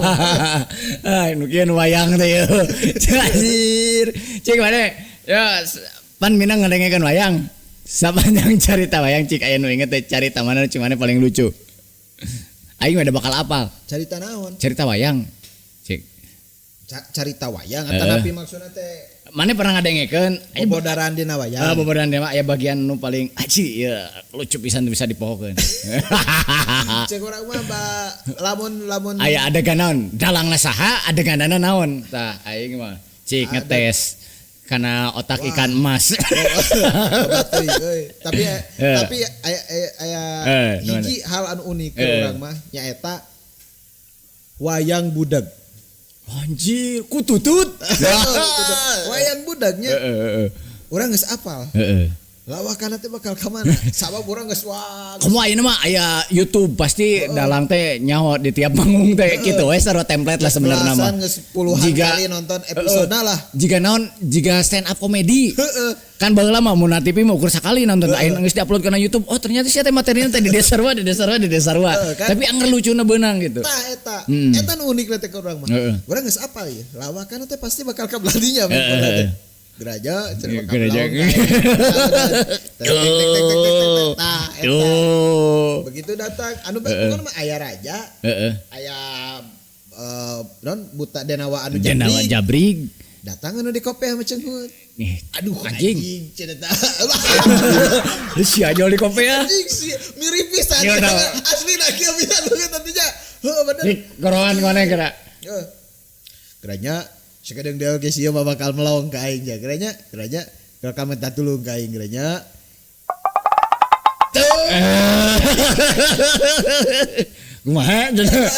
Speaker 1: Ah, nu kieu wayang teh yeuh. Anjir. Cik mane? Ya, pan minang ngadengekeun wayang. Sapanjang carita wayang cik aya nu inget teh carita mana nu cumane paling lucu. Aing mah da bakal apal.
Speaker 2: Carita naon?
Speaker 1: Carita wayang. Cik.
Speaker 2: Carita wayang atanapi maksudna teh?
Speaker 1: Mana pernah ngadengekeun
Speaker 2: bobodaran dina wayang.
Speaker 1: Bobodaran dina aya bagian nu paling aji ya lucu pisan bisa dipohokeun.
Speaker 2: Cek urang mah ba lamun
Speaker 1: aya adegan naon? Dalangna saha, adeganana naon? Tah aing mah cik ngetes kana otak ikan emas.
Speaker 2: Tapi tapi aya hiji hal anu unik ke urang mah nyaeta wayang budak.
Speaker 1: Anjir, kututut.
Speaker 2: Wayang budaknya. Urang geus apal. Lawakanna teh bakal ka mana? Sabab urang geus wah.
Speaker 1: Komo ayeuna mah aya YouTube pasti dalang teh nyaho di tiap panggung teh kitu we sarua template lah sebenarnya mah.
Speaker 2: Geus puluhan kali nonton episode lah.
Speaker 1: Jiga naon? Jiga stand up komedi. Kan baheula mah mun na TV mah ukur sakali nonton ayeuna geus diupload kana YouTube. Oh, ternyata sia teh materina teh di desarwa, di desarwa, di desarwa.
Speaker 2: Kan?
Speaker 1: Tapi anger lucuna beunang gitu.
Speaker 2: Tah eta. Eta nu unik teh ka urang mah. Urang geus apal ya. Lawakanna teh pasti bakal ka beladinya. Geraja, cenah bakal. Tah eta. Begitu datang anu bukan mah aya raja. Aya non buta denawa anu
Speaker 1: jabrig. Denawa jabrig.
Speaker 2: Datang anu di kopi sama cenghut.
Speaker 1: Aduh anjing.
Speaker 2: Cenah.
Speaker 1: Si aja di kopi ya.
Speaker 2: Anjing si mirip pisan. Asli da kieu pisan banget tadinya. Heuh bener.
Speaker 1: Gorohan mana kira?
Speaker 2: Heeh. Geranya sekedeng dia oge sia mah bakal melong ka aing ja. Geranya, geranya bakal minta tulung ka aing geranya. Tuh.
Speaker 1: Kumaha cenah.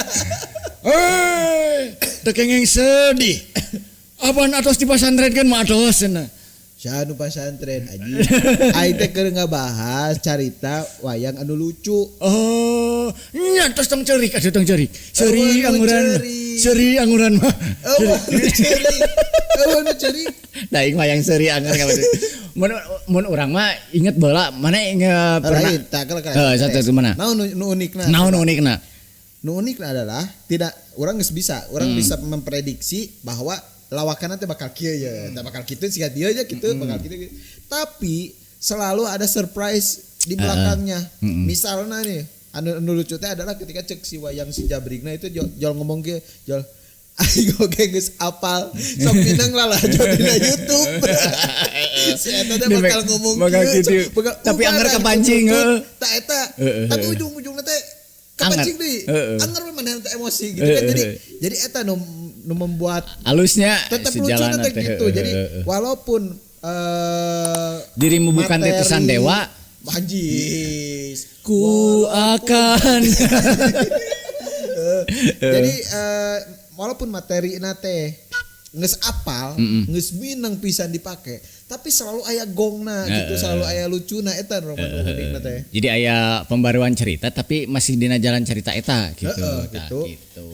Speaker 1: Eh, teu kengeng sedih. Apaan atos di pasantren kan mah atos cenah.
Speaker 2: Saha nu pasantren anjing. Aing teh keur ngabahas carita wayang anu lucu.
Speaker 1: Oh, nya tos tong ceurik atuh tong ceurik. Seuri anguran. Seuri anguran mah.
Speaker 2: Eueuh nu ceurik. Eueuh nu ceurik.
Speaker 1: Da aing mah yang seuri angur ka Mun mun urang mah inget baheula mana inget pernah. Heeh, satu mana?
Speaker 2: Naon nu unikna?
Speaker 1: Naon nu unikna?
Speaker 2: Nu unikna adalah tidak urang geus bisa, urang bisa memprediksi bahwa lawakanna teh bakal kieu ya, teh bakal kitu siga dieu nya kitu, bakal kitu. Tapi selalu ada surprise di belakangnya. Misalnya nih, anu lucu teh adalah ketika cek si wayang si Jabrigna itu jol ngomong kieu, jol aing oge geus apal sok pinang lalajo dina YouTube. Si eta teh bakal ngomong kieu,
Speaker 1: tapi anger kepancing heuh.
Speaker 2: Tah eta, tapi ujung-ujungna teh kepancing deui. Anger we manehna teh emosi gitu kan. Jadi eta nu membuat
Speaker 1: alusnya
Speaker 2: tetap lucu teh gitu. Jadi walaupun
Speaker 1: dirimu bukan titisan dewa,
Speaker 2: anjis,
Speaker 1: ku akan.
Speaker 2: Jadi walaupun materi teh geus apal, geus mineng pisan dipake, tapi selalu aya gongna gitu, selalu aya lucuna eta nu unikna teh.
Speaker 1: Jadi aya pembaruan cerita tapi masih dina jalan cerita eta gitu.
Speaker 2: Gitu.
Speaker 1: Gitu.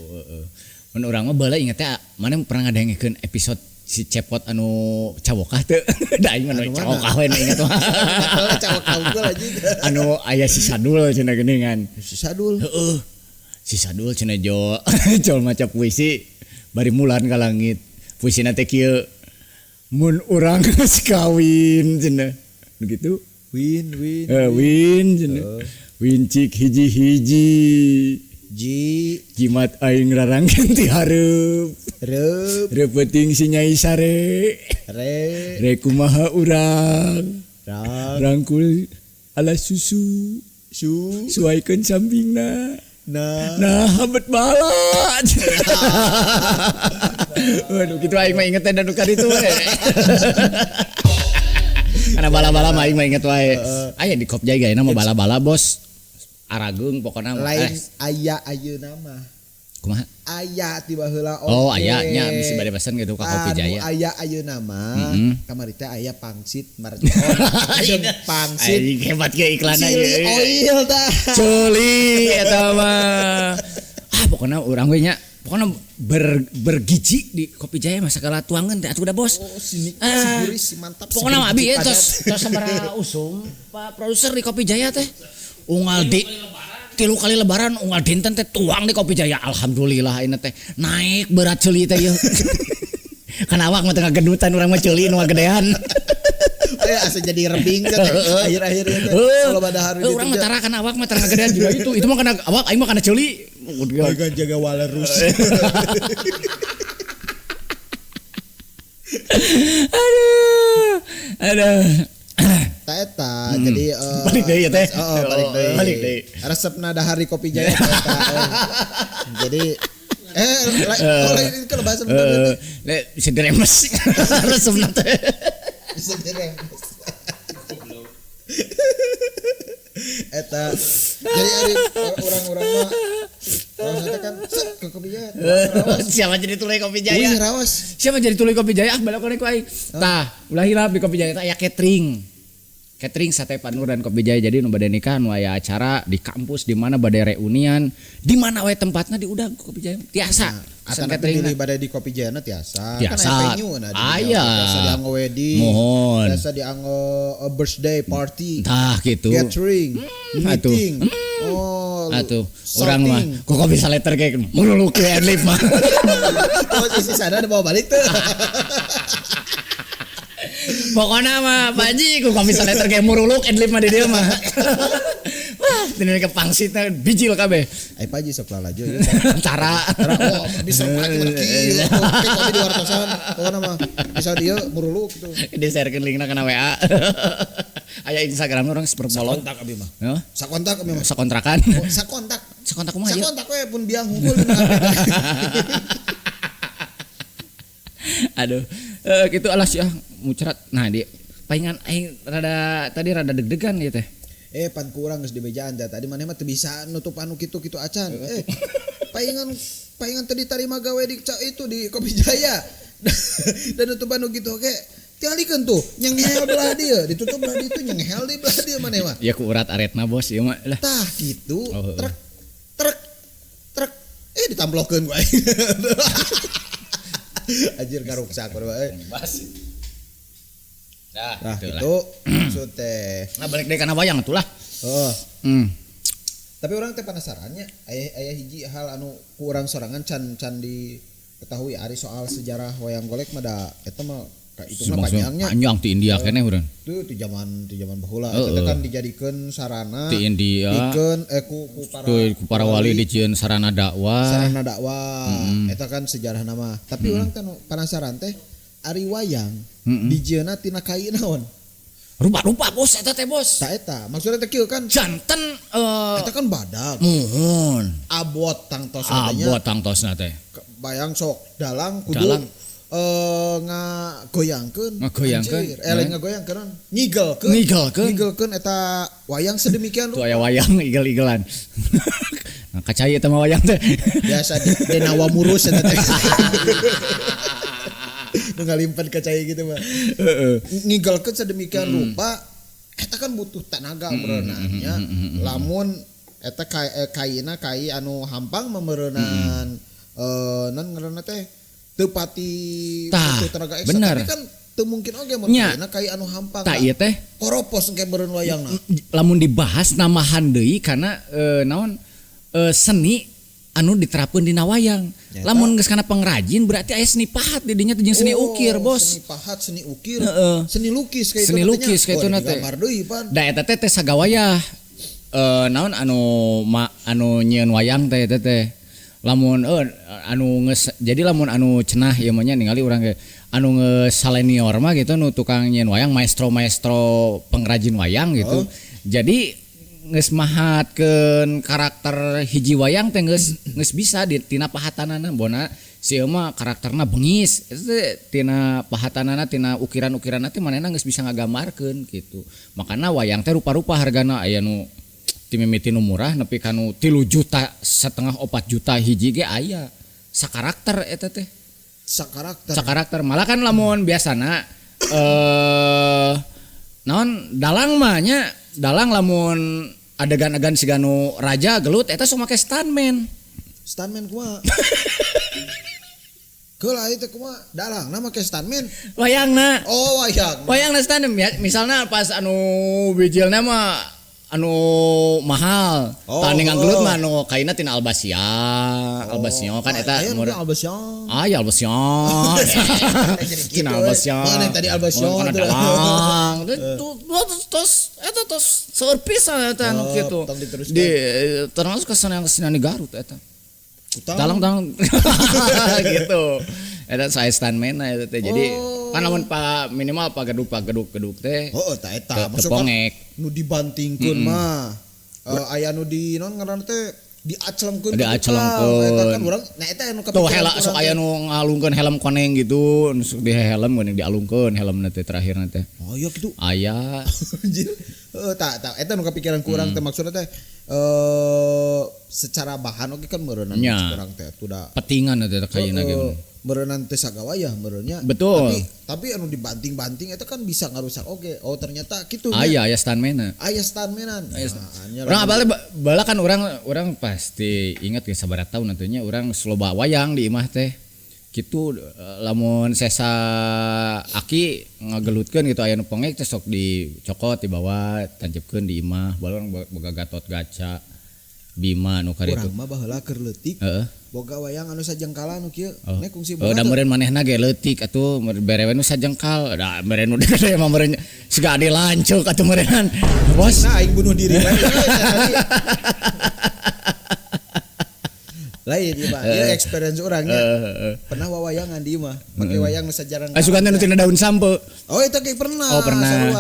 Speaker 1: Mun urang mah baheula inget teh mana pernah ngadengekeun episode si Cepot anu cawokah teu? Da aing mah cawokah we nu inget mah.
Speaker 2: Cawokah unggul anjing.
Speaker 1: Anu aya si Sadul cenah geuningan.
Speaker 2: Si Sadul.
Speaker 1: Heeh. Si Sadul cenah jol jol maca puisi bari mulan ka langit. Puisina teh kieu. Mun urang geus kawin cenah. Begitu.
Speaker 2: Win win.
Speaker 1: Win cenah. Win cik hiji-hiji.
Speaker 2: Ji
Speaker 1: jimat aing rarangken ti hareup.
Speaker 2: Reup.
Speaker 1: Reupeting si Nyai Sare.
Speaker 2: Re.
Speaker 1: Re kumaha urang.
Speaker 2: Rang.
Speaker 1: Rangkul ala susu.
Speaker 2: Su.
Speaker 1: Suaikeun sambingna.
Speaker 2: Nah.
Speaker 1: Nah, bet bala. Waduh, kitu aing mah inget teh nu karitu we. Karena bala-bala mah aing mah inget wae. Aya di Kopjai gaena mah bala-bala bos. Arageung pokona
Speaker 2: lain aya ayeuna mah.
Speaker 1: Kumaha?
Speaker 2: Aya ti baheula oge.
Speaker 1: Oh, aya nya bisi bade pesen gitu ka Kopi Jaya.
Speaker 2: Aya ayeuna mah kamari teh aya pangsit mercon. Jeung pangsit.
Speaker 1: Aing hebat ge iklanna ieu.
Speaker 2: Chili oil tah.
Speaker 1: Celi eta mah. Ah pokona urang we nya. Pokona bergizi di Kopi Jaya mah sagala tuangan teh atuh da bos.
Speaker 2: Oh, si gurih si mantap.
Speaker 1: Pokona mah abi tos tos sabaraha usum Pak produser di Kopi Jaya teh. Unggal di 3 kali lebaran unggal dinten teh tuang di Kopi Jaya. Alhamdulillah ini teh naik berat ceuli teh ieu. Kan awak mah tengah gendutan urang mah ceuli nu gedean.
Speaker 2: Asa jadi rebing teh akhir-akhir teh. Kalau pada hari
Speaker 1: urang mah tara kan awak mah tengah gedean juga itu. Itu mah kana awak aing mah kana ceuli.
Speaker 2: Jaga walerus.
Speaker 1: Aduh. Aduh.
Speaker 2: Eta jadi
Speaker 1: balik deui ya teh.
Speaker 2: Oh, balik deui.
Speaker 1: Balik deui.
Speaker 2: Resepna dahar di Kopi Jaya eta. Jadi lain kalau bahasa bener
Speaker 1: bisa diremes. Resepna teh.
Speaker 2: Bisa diremes. Eta. Jadi ari orang-orang mah orang teh kan set ke Kopi Jaya.
Speaker 1: Siapa jadi tuluy Kopi Jaya?
Speaker 2: Wih, rawas.
Speaker 1: Siapa jadi tuluy Kopi Jaya? Ah balokone ku aing. Tah, ulah hilap di Kopi Jaya teh aya catering. Catering sate Panur dan Kopi Jaya. Jadi nu bade nikah nu aya acara di kampus di mana bade reunian, di mana we tempatna di udah Kopi Jaya tiasa.
Speaker 2: Nah, catering di bade di Kopi Jaya na tiasa.
Speaker 1: Tiasa.
Speaker 2: Kan aya venue na di
Speaker 1: aya.
Speaker 2: Tiasa dianggo wedding.
Speaker 1: Mohon.
Speaker 2: Tiasa dianggo birthday party.
Speaker 1: Tah gitu.
Speaker 2: Gathering, meeting. Oh,
Speaker 1: atuh urang mah kok bisa letter kayak muluk ke adlib mah.
Speaker 2: Oh, sisi sana dibawa balik tuh.
Speaker 1: Pokoknya mah Pak Haji ku bisa letter kayak muruluk adlib mah di dieu mah. Wah, dina ke pangsitna bijil kabeh.
Speaker 2: Ai Pak Haji sok lalajo ieu.
Speaker 1: Tara.
Speaker 2: Tara oh, bisa Pak Haji mah kieu. Kopi di wartosan. Pokoknya mah bisa dieu muruluk gitu.
Speaker 1: Di-sharekeun linkna kana WA. Aya Instagram urang seperbolot.
Speaker 2: Sakontak abi mah.
Speaker 1: Heuh?
Speaker 2: Sakontak abi mah.
Speaker 1: Sakontrakan.
Speaker 2: Oh, sakontak.
Speaker 1: Sakontak kumaha ieu?
Speaker 2: Sakontak we pun biang hungkul.
Speaker 1: Aduh, gitu alas ya mucerat. Nah, di palingan aing rada tadi rada deg-degan ieu teh.
Speaker 2: Pan kurang geus dibejaan da tadi maneh mah teu bisa nutup anu kitu-kitu acan. Paingan paingan tadi tarima gawe di itu di Kopi Jaya. Dan nutup anu gitu oke. Tingalikeun tuh nyenghel belah dieu, ditutup belah ditu nyenghel di belah dieu maneh mah.
Speaker 1: Ya ku urat aretna bos ieu mah lah.
Speaker 2: Tah gitu,
Speaker 1: Oh,
Speaker 2: trek trek trek ditamplokeun ku aing. Anjir karuksak we.
Speaker 1: Bas. Nah,
Speaker 2: Nah,
Speaker 1: itulah.
Speaker 2: itu maksud teh.
Speaker 1: Nah, balik deui kana wayang atulah.
Speaker 2: Oh.
Speaker 1: Hmm.
Speaker 2: Tapi orang teh penasarannya aya hiji hal anu ku urang sorangan can can diketahui ari soal sejarah wayang golek mah da eta mah ka itu mah panjangnya.
Speaker 1: Panjang ti India keneh urang.
Speaker 2: Tuh ti zaman baheula eta teh kan dijadikeun sarana
Speaker 1: Ti India.
Speaker 2: Dikeun ku para
Speaker 1: Ku para wali dijieun sarana dakwah.
Speaker 2: Sarana dakwah. Eta kan sejarah nama. Tapi urang teh penasaran teh ari wayang dijieunna tina kai naon?
Speaker 1: Rupa-rupa bos eta teh bos.
Speaker 2: Ta eta maksudnya teh kieu kan
Speaker 1: Janten
Speaker 2: eta kan badag.
Speaker 1: Muhun.
Speaker 2: Abot tangtosna teh nya.
Speaker 1: Abot tangtosna teh.
Speaker 2: Bayang sok dalang kudu
Speaker 1: Dalang.
Speaker 2: Ngagoyangkeun.
Speaker 1: Ngagoyangkeun.
Speaker 2: Lain ngagoyangkeun, nyigelkeun.
Speaker 1: Nyigelkeun.
Speaker 2: Nyigelkeun eta wayang sedemikian
Speaker 1: Tuh
Speaker 2: rupa.
Speaker 1: aya wayang igel-igelan. Nah, kacai eta mah wayang teh.
Speaker 2: Biasa denawa murus eta teh. Nu ngalimpen kacai gitu mah.
Speaker 1: Heeh.
Speaker 2: Nyigelkeun sedemikian rupa eta kan butuh tenaga meureunna nya. Lamun eta kaina kai anu hampang meureunan non ngaranna teh teu pati butuh tenaga ekstra.
Speaker 1: Bener.
Speaker 2: Tapi kan teu mungkin oge mun kaina kai anu hampang.
Speaker 1: Tah ieu teh
Speaker 2: koropos engke meureun wayangna.
Speaker 1: Lamun dibahas namahan deui kana naon seni anu diterapkeun dina wayang. Lamun geus kana pengrajin berarti aya seni pahat di dinya teh jeung seni ukir, bos.
Speaker 2: Seni pahat, seni ukir,
Speaker 1: Heeh.
Speaker 2: seni lukis kayak
Speaker 1: Seni lukis kayak itu teh.
Speaker 2: Gambar deui pan.
Speaker 1: Da eta teh teh sagawayah. Naon anu anu nyieun wayang teh eta teh. Lamun anu geus jadi lamun anu cenah ieu mah nya ningali urang ge anu geus salenior mah gitu nu tukang nyieun wayang maestro-maestro pengrajin wayang gitu.
Speaker 2: Oh.
Speaker 1: Jadi geus mahatkeun karakter hiji wayang teh geus bisa di tina pahatanana bona si ieu mah karakterna bengis eta teh tina pahatanana tina ukiran-ukiranna teh manehna geus bisa ngagambarkeun gitu. Makana wayang teh rupa-rupa hargana aya nu ti mimiti nu murah nepi ka nu 3 juta setengah 4 juta hiji ge aya sakarakter eta teh.
Speaker 2: Sakarakter.
Speaker 1: Sakarakter malah kan lamun biasana naon dalang mah nya dalang lamun adegan-adegan siga nu raja gelut eta sok make stuntman.
Speaker 2: Stuntman kumaha? Keula ieu teh kumaha? Dalangna make stuntman.
Speaker 1: Wayangna.
Speaker 2: Oh, wayangna.
Speaker 1: Wayangna stuntman ya, misalna pas anu bijilna mah anu mahal.
Speaker 2: Oh,
Speaker 1: tanding gelut mah anu kaina tina albasia. Albasia kan eta
Speaker 2: murah. Albasia.
Speaker 1: Aya albasia. Tina albasia.
Speaker 2: Mana yang tadi albasia?
Speaker 1: Dalang. Terus eta tos seueur pisan eta anu kitu. Di termasuk kesenian di Garut eta. Dalang-dalang gitu. Eta saya stuntman eta teh. Jadi kan lamun pa minimal pageduk-pageduk teh.
Speaker 2: Heeh, ta eta maksudna nu dibantingkeun mah. Aya nu di naon ngaranna teh diaclengkeun.
Speaker 1: Diaclengkeun.
Speaker 2: Eta kan urang nah eta anu
Speaker 1: kepikiran. Tuh hela sok aya nu ngalungkeun helm koneng gitu, nu di helm geuning dialungkeun helmna teh terakhirna teh.
Speaker 2: Oh iya kitu.
Speaker 1: Aya.
Speaker 2: Anjir. Heeh, ta eta nu kepikiran ku urang teh maksudna teh secara bahan oge kan meureunna urang teh atuh da
Speaker 1: petingan eta kaina ge.
Speaker 2: Meureunnan teh sagawayah meureunnya.
Speaker 1: Betul.
Speaker 2: Tapi anu dibanting-banting eta kan bisa ngarusak oge. Oh ternyata kitu.
Speaker 1: Aya aya stuntman-na.
Speaker 2: Aya stuntman-an.
Speaker 1: Urang abal bala kan urang pasti ingat ge sabaraha taun atuh nya urang sloba wayang di imah teh. Kitu lamun sesa aki ngagelutkeun gitu aya nu pongek teh sok dicokot dibawa tancepkeun di imah. Bala urang boga Gatot Gaca Bima nu karitu.
Speaker 2: Urang mah baheula keur leutik.
Speaker 1: Heeh.
Speaker 2: Boga wayang anu sajengkalan nu kieu.
Speaker 1: Nek kungsi boga. Da meureun manehna ge leutik atuh bere we nu sajengkal. Da meureun nu gede mah meureun siga ade lanceuk atuh meureunnan. Bos.
Speaker 2: Nah aing bunuh diri wae. Lain ieu mah. Ieu experience urang nya. Pernah wawayangan di imah, make wayang nu sajarang.
Speaker 1: Asukan teh nu tina daun sampe.
Speaker 2: Oh eta ge pernah.
Speaker 1: Oh pernah.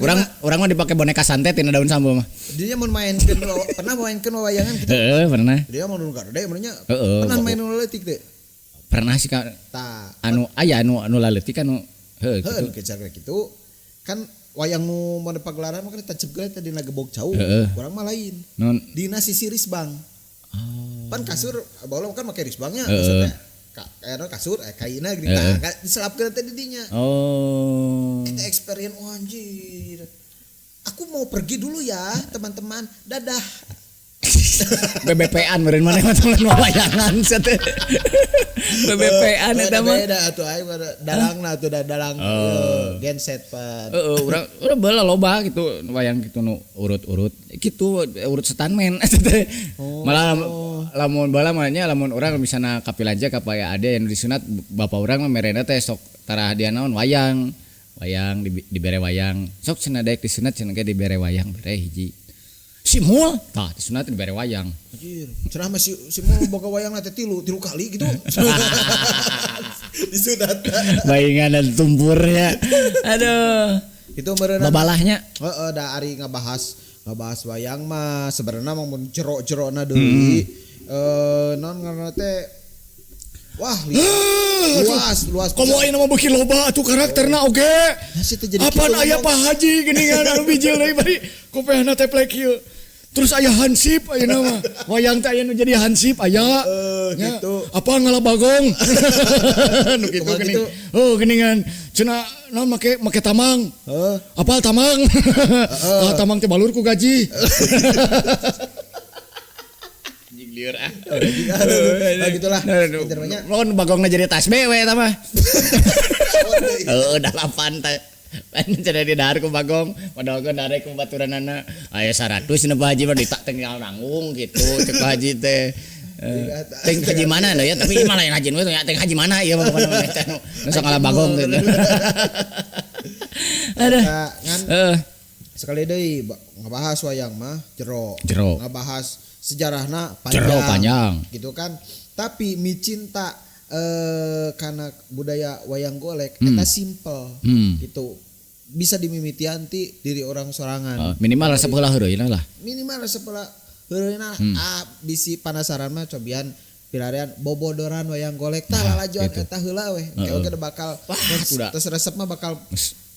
Speaker 1: Urang urang mah dipake boneka santet tina daun sampe mah.
Speaker 2: Dia mun mainkeun pernah mainkeun wawayangan kitu.
Speaker 1: Heeh, pernah.
Speaker 2: Dia mun nu gede mun nya. Pernah main nu leutik teh.
Speaker 1: Pernah sih Kak.
Speaker 2: Tah.
Speaker 1: Anu aya anu anu leutik anu heuh
Speaker 2: kitu. Heuh kitu. Kan Wayang nu mun pagelaran mah kan tancep geus teh dina gebog cau. Urang mah lain.
Speaker 1: Non.
Speaker 2: Dina sisi risbang. Oh. Pan kasur baheula kan make risbangnya maksudnya. Kayana kasur kaina geuning tah diselapkeun teh di dinya.
Speaker 1: Oh.
Speaker 2: Eta experience oh anjir. Aku mau pergi dulu ya teman-teman. Dadah.
Speaker 1: BBP-an meureun maneh mah teman wayangan sia teh. BBP-an eta mah.
Speaker 2: Beda atuh aing dalangna atuh dalang genset pan.
Speaker 1: Heeh, urang baheula loba gitu wayang gitu nu urut-urut gitu urut setanmen eta teh. Malah lamun baheula mah nya lamun urang misalna ka Pilanja ka Paya Ade anu disunat bapak urang mah merena teh sok tarah dia naon wayang. Wayang dibere wayang. Sok cenah daek disunat cenah ge dibere wayang bere hiji. Simul tah disunat dibere wayang.
Speaker 2: Anjir, cenah mah si Simul boga wayang teh tilu kali gitu. Disunat.
Speaker 1: Baingan dan tumpurnya. Aduh.
Speaker 2: Itu meureunna
Speaker 1: babalahnya.
Speaker 2: Heeh, da ari ngabahas wayang mah sebenarnya mah mun jero-jerona deui. Non ngaranna teh wah luas.
Speaker 1: Komo ayeuna mah beuki loba atuh karakterna oge. Apaan aya Pak Haji geuningan anu bijil deui bari kopehna teh plek ieu. Terus aya hansip ayeuna mah. Wayang teh aya nu jadi hansip aya.
Speaker 2: Gitu.
Speaker 1: Apa ngalah bagong. Nu kitu geuning. Oh geuningan cenah naon make tamang.
Speaker 2: Heeh.
Speaker 1: Apal tamang. Ah tamang teh balur ku gaji. Anjing lieur ah.
Speaker 2: Nah gitulah. Intinya
Speaker 1: lamun bagongna jadi tas we eta mah. Heeh, dalapan teh. Cenah di dahar ku bagong, padahal kan darek ku baturanana. Aya 100 cenah Pak Haji mah ditak tinggal nanggung gitu cek Pak Haji teh. Teng haji mana ya tapi ieu mah lain haji we teh haji mana ieu mah pokona mah teh nu sok ngalah bagong gitu. Aduh.
Speaker 2: Ngan sekali deui ngabahas wayang mah jero. Ngabahas sejarahna panjang.
Speaker 1: Jero panjang.
Speaker 2: Gitu kan. Tapi micinta karena budaya wayang golek eta simple gitu. Bisa dimimitian ti diri orang sorangan.
Speaker 1: Minimal resep heula heureuyna lah.
Speaker 2: Minimal resep heula heureuyna bisi panasaran mah cobian pilarian bobodoran wayang golek tah lalajoan eta heula weh. Oke bakal terus resep mah bakal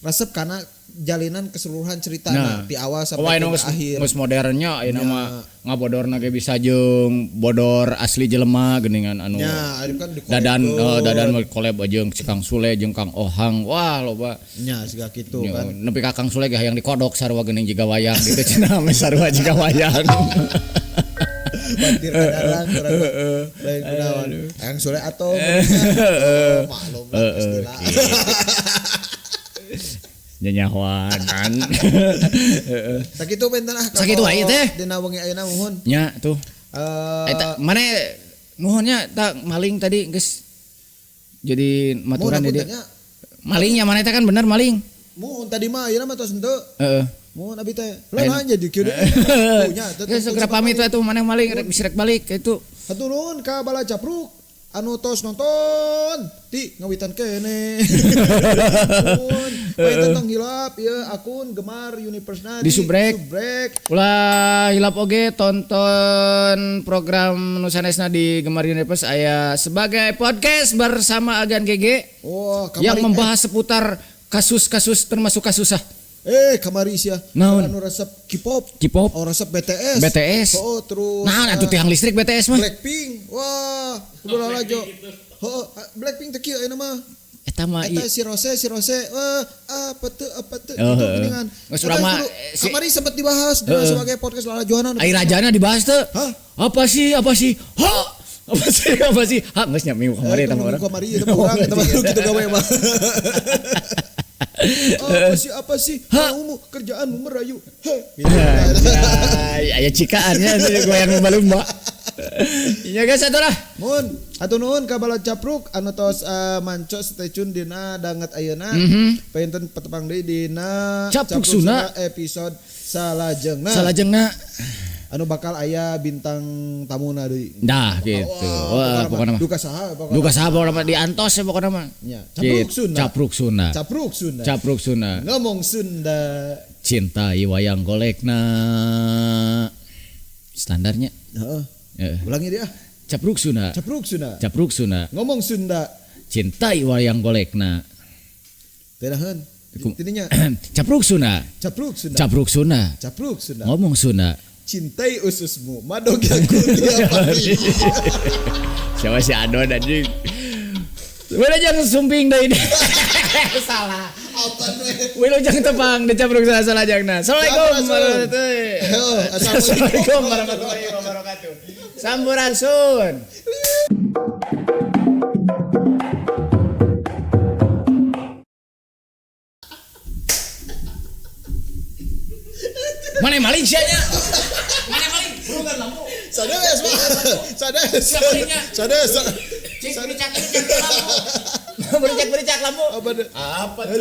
Speaker 2: resep karena jalinan keseluruhan cerita nah, di awal sampai ke akhir.
Speaker 1: Geus modernnya ayeuna mah ngabodorna ge bisa jeung bodor asli jelema geuningan anu.
Speaker 2: Nya, kan
Speaker 1: dadan dadan collab jeung Kang Sule jeung Kang Ohang. Wah, loba.
Speaker 2: Nya siga kitu kan.
Speaker 1: Nepi ka Kang Sule ge hayang dikodok sarua geuning jiga wayang gitu cenah meh sarua jiga wayang.
Speaker 2: Bantir kadalang urang lain kunaon. Kang Sule atau maklum lah pastilah.
Speaker 1: Nyanyahoanan.
Speaker 2: Sakitu benten ah.
Speaker 1: Sakitu wae teh.
Speaker 2: Dina wengi ayeuna muhun.
Speaker 1: Nya tuh. Eta mane nuhunnya tak maling tadi geus jadi maturan di dieu. Malingnya mana teh kan bener maling.
Speaker 2: Muhun tadi mah ayeuna mah tos henteu.
Speaker 1: Heeh.
Speaker 2: Muhun abi teh. Lah jadi kieu deui. Nya
Speaker 1: geus segera pamit we tuh maneh maling rek bisa rek balik kitu.
Speaker 2: Hatur nuhun ka bala capruk. Anu tos nonton ti ngawitan kene. Mun tentang hilap ya akun Gemar Universe
Speaker 1: di subrek. Ulah hilap oge tonton program nu sanesna di Gemar Universe aya sebagai podcast bersama Agan GG.
Speaker 2: Oh, kamari,
Speaker 1: yang membahas seputar kasus-kasus termasuk kasus ah.
Speaker 2: Kamari sia. Anu resep K-pop.
Speaker 1: K-pop.
Speaker 2: Oh, resep BTS.
Speaker 1: BTS.
Speaker 2: Oh, terus.
Speaker 1: Nah, atuh tiang listrik BTS mah.
Speaker 2: Blackpink. Wah, kudu lalajo. Heeh, Blackpink teh kieu ayeuna mah.
Speaker 1: Eta mah
Speaker 2: eta si Rose, apa teu gitu geuningan.
Speaker 1: Geus urang mah
Speaker 2: kamari sempat dibahas dina sebagai podcast lalajoanan.
Speaker 1: Ai rajana dibahas teu?
Speaker 2: Hah?
Speaker 1: Apa sih? Ha? Apa sih? Ha, geus nya minggu kamari eta mah urang.
Speaker 2: Kamari eta mah urang eta mah kitu gawe mah. Apa sih? Kamu kerjaanmu merayu. Gitu.
Speaker 1: Aya cikaannya goyang lumba-lumba. Ya guys atuh lah.
Speaker 2: Mun, atuh nuhun ka bala capruk anu tos manco stay tune dina danget ayeuna. Painten petepang deui dina
Speaker 1: Capruk Sunda
Speaker 2: episode salajengna.
Speaker 1: Salajengna
Speaker 2: anu bakal aya bintang tamuna deui.
Speaker 1: Nah gitu. Wah, pokona mah.
Speaker 2: Duka saha pokona.
Speaker 1: Duka saha pokona mah diantos ya pokona mah.
Speaker 2: Nya, Capruk Sunda.
Speaker 1: Capruk Sunda.
Speaker 2: Capruk Sunda.
Speaker 1: Capruk Sunda.
Speaker 2: Ngomong Sunda.
Speaker 1: Cintai wayang golekna. Standarnya.
Speaker 2: Heeh. Ulangi dia.
Speaker 1: Capruk Sunda.
Speaker 2: Capruk Sunda.
Speaker 1: Capruk Sunda.
Speaker 2: Ngomong Sunda.
Speaker 1: Cintai wayang golekna.
Speaker 2: Teu naheun. Tidinya
Speaker 1: Capruk Sunda.
Speaker 2: Capruk Sunda.
Speaker 1: Capruk Sunda.
Speaker 2: Capruk Sunda.
Speaker 1: Ngomong Sunda.
Speaker 2: Cintai ususmu. Madog Yakult tiap hari.
Speaker 1: Siapa si Adon anjing? Wilujeng sumping deui. Salah.
Speaker 2: Apa we?
Speaker 1: Wilujeng tepang di Capruk Sunda salajengna. Assalamualaikum warahmatullahi Assalamualaikum warahmatullahi wabarakatuh. Sampurasun. Mana maling sia nya? Mana maling? Bukan lampu.
Speaker 2: Sanes, Pak. Sanes.
Speaker 1: Siapa malingnya?
Speaker 2: Sanes.
Speaker 1: Cik bericak bericak lampu. Bericak bericak lampu.
Speaker 2: Apa deh?
Speaker 1: Apa tuh?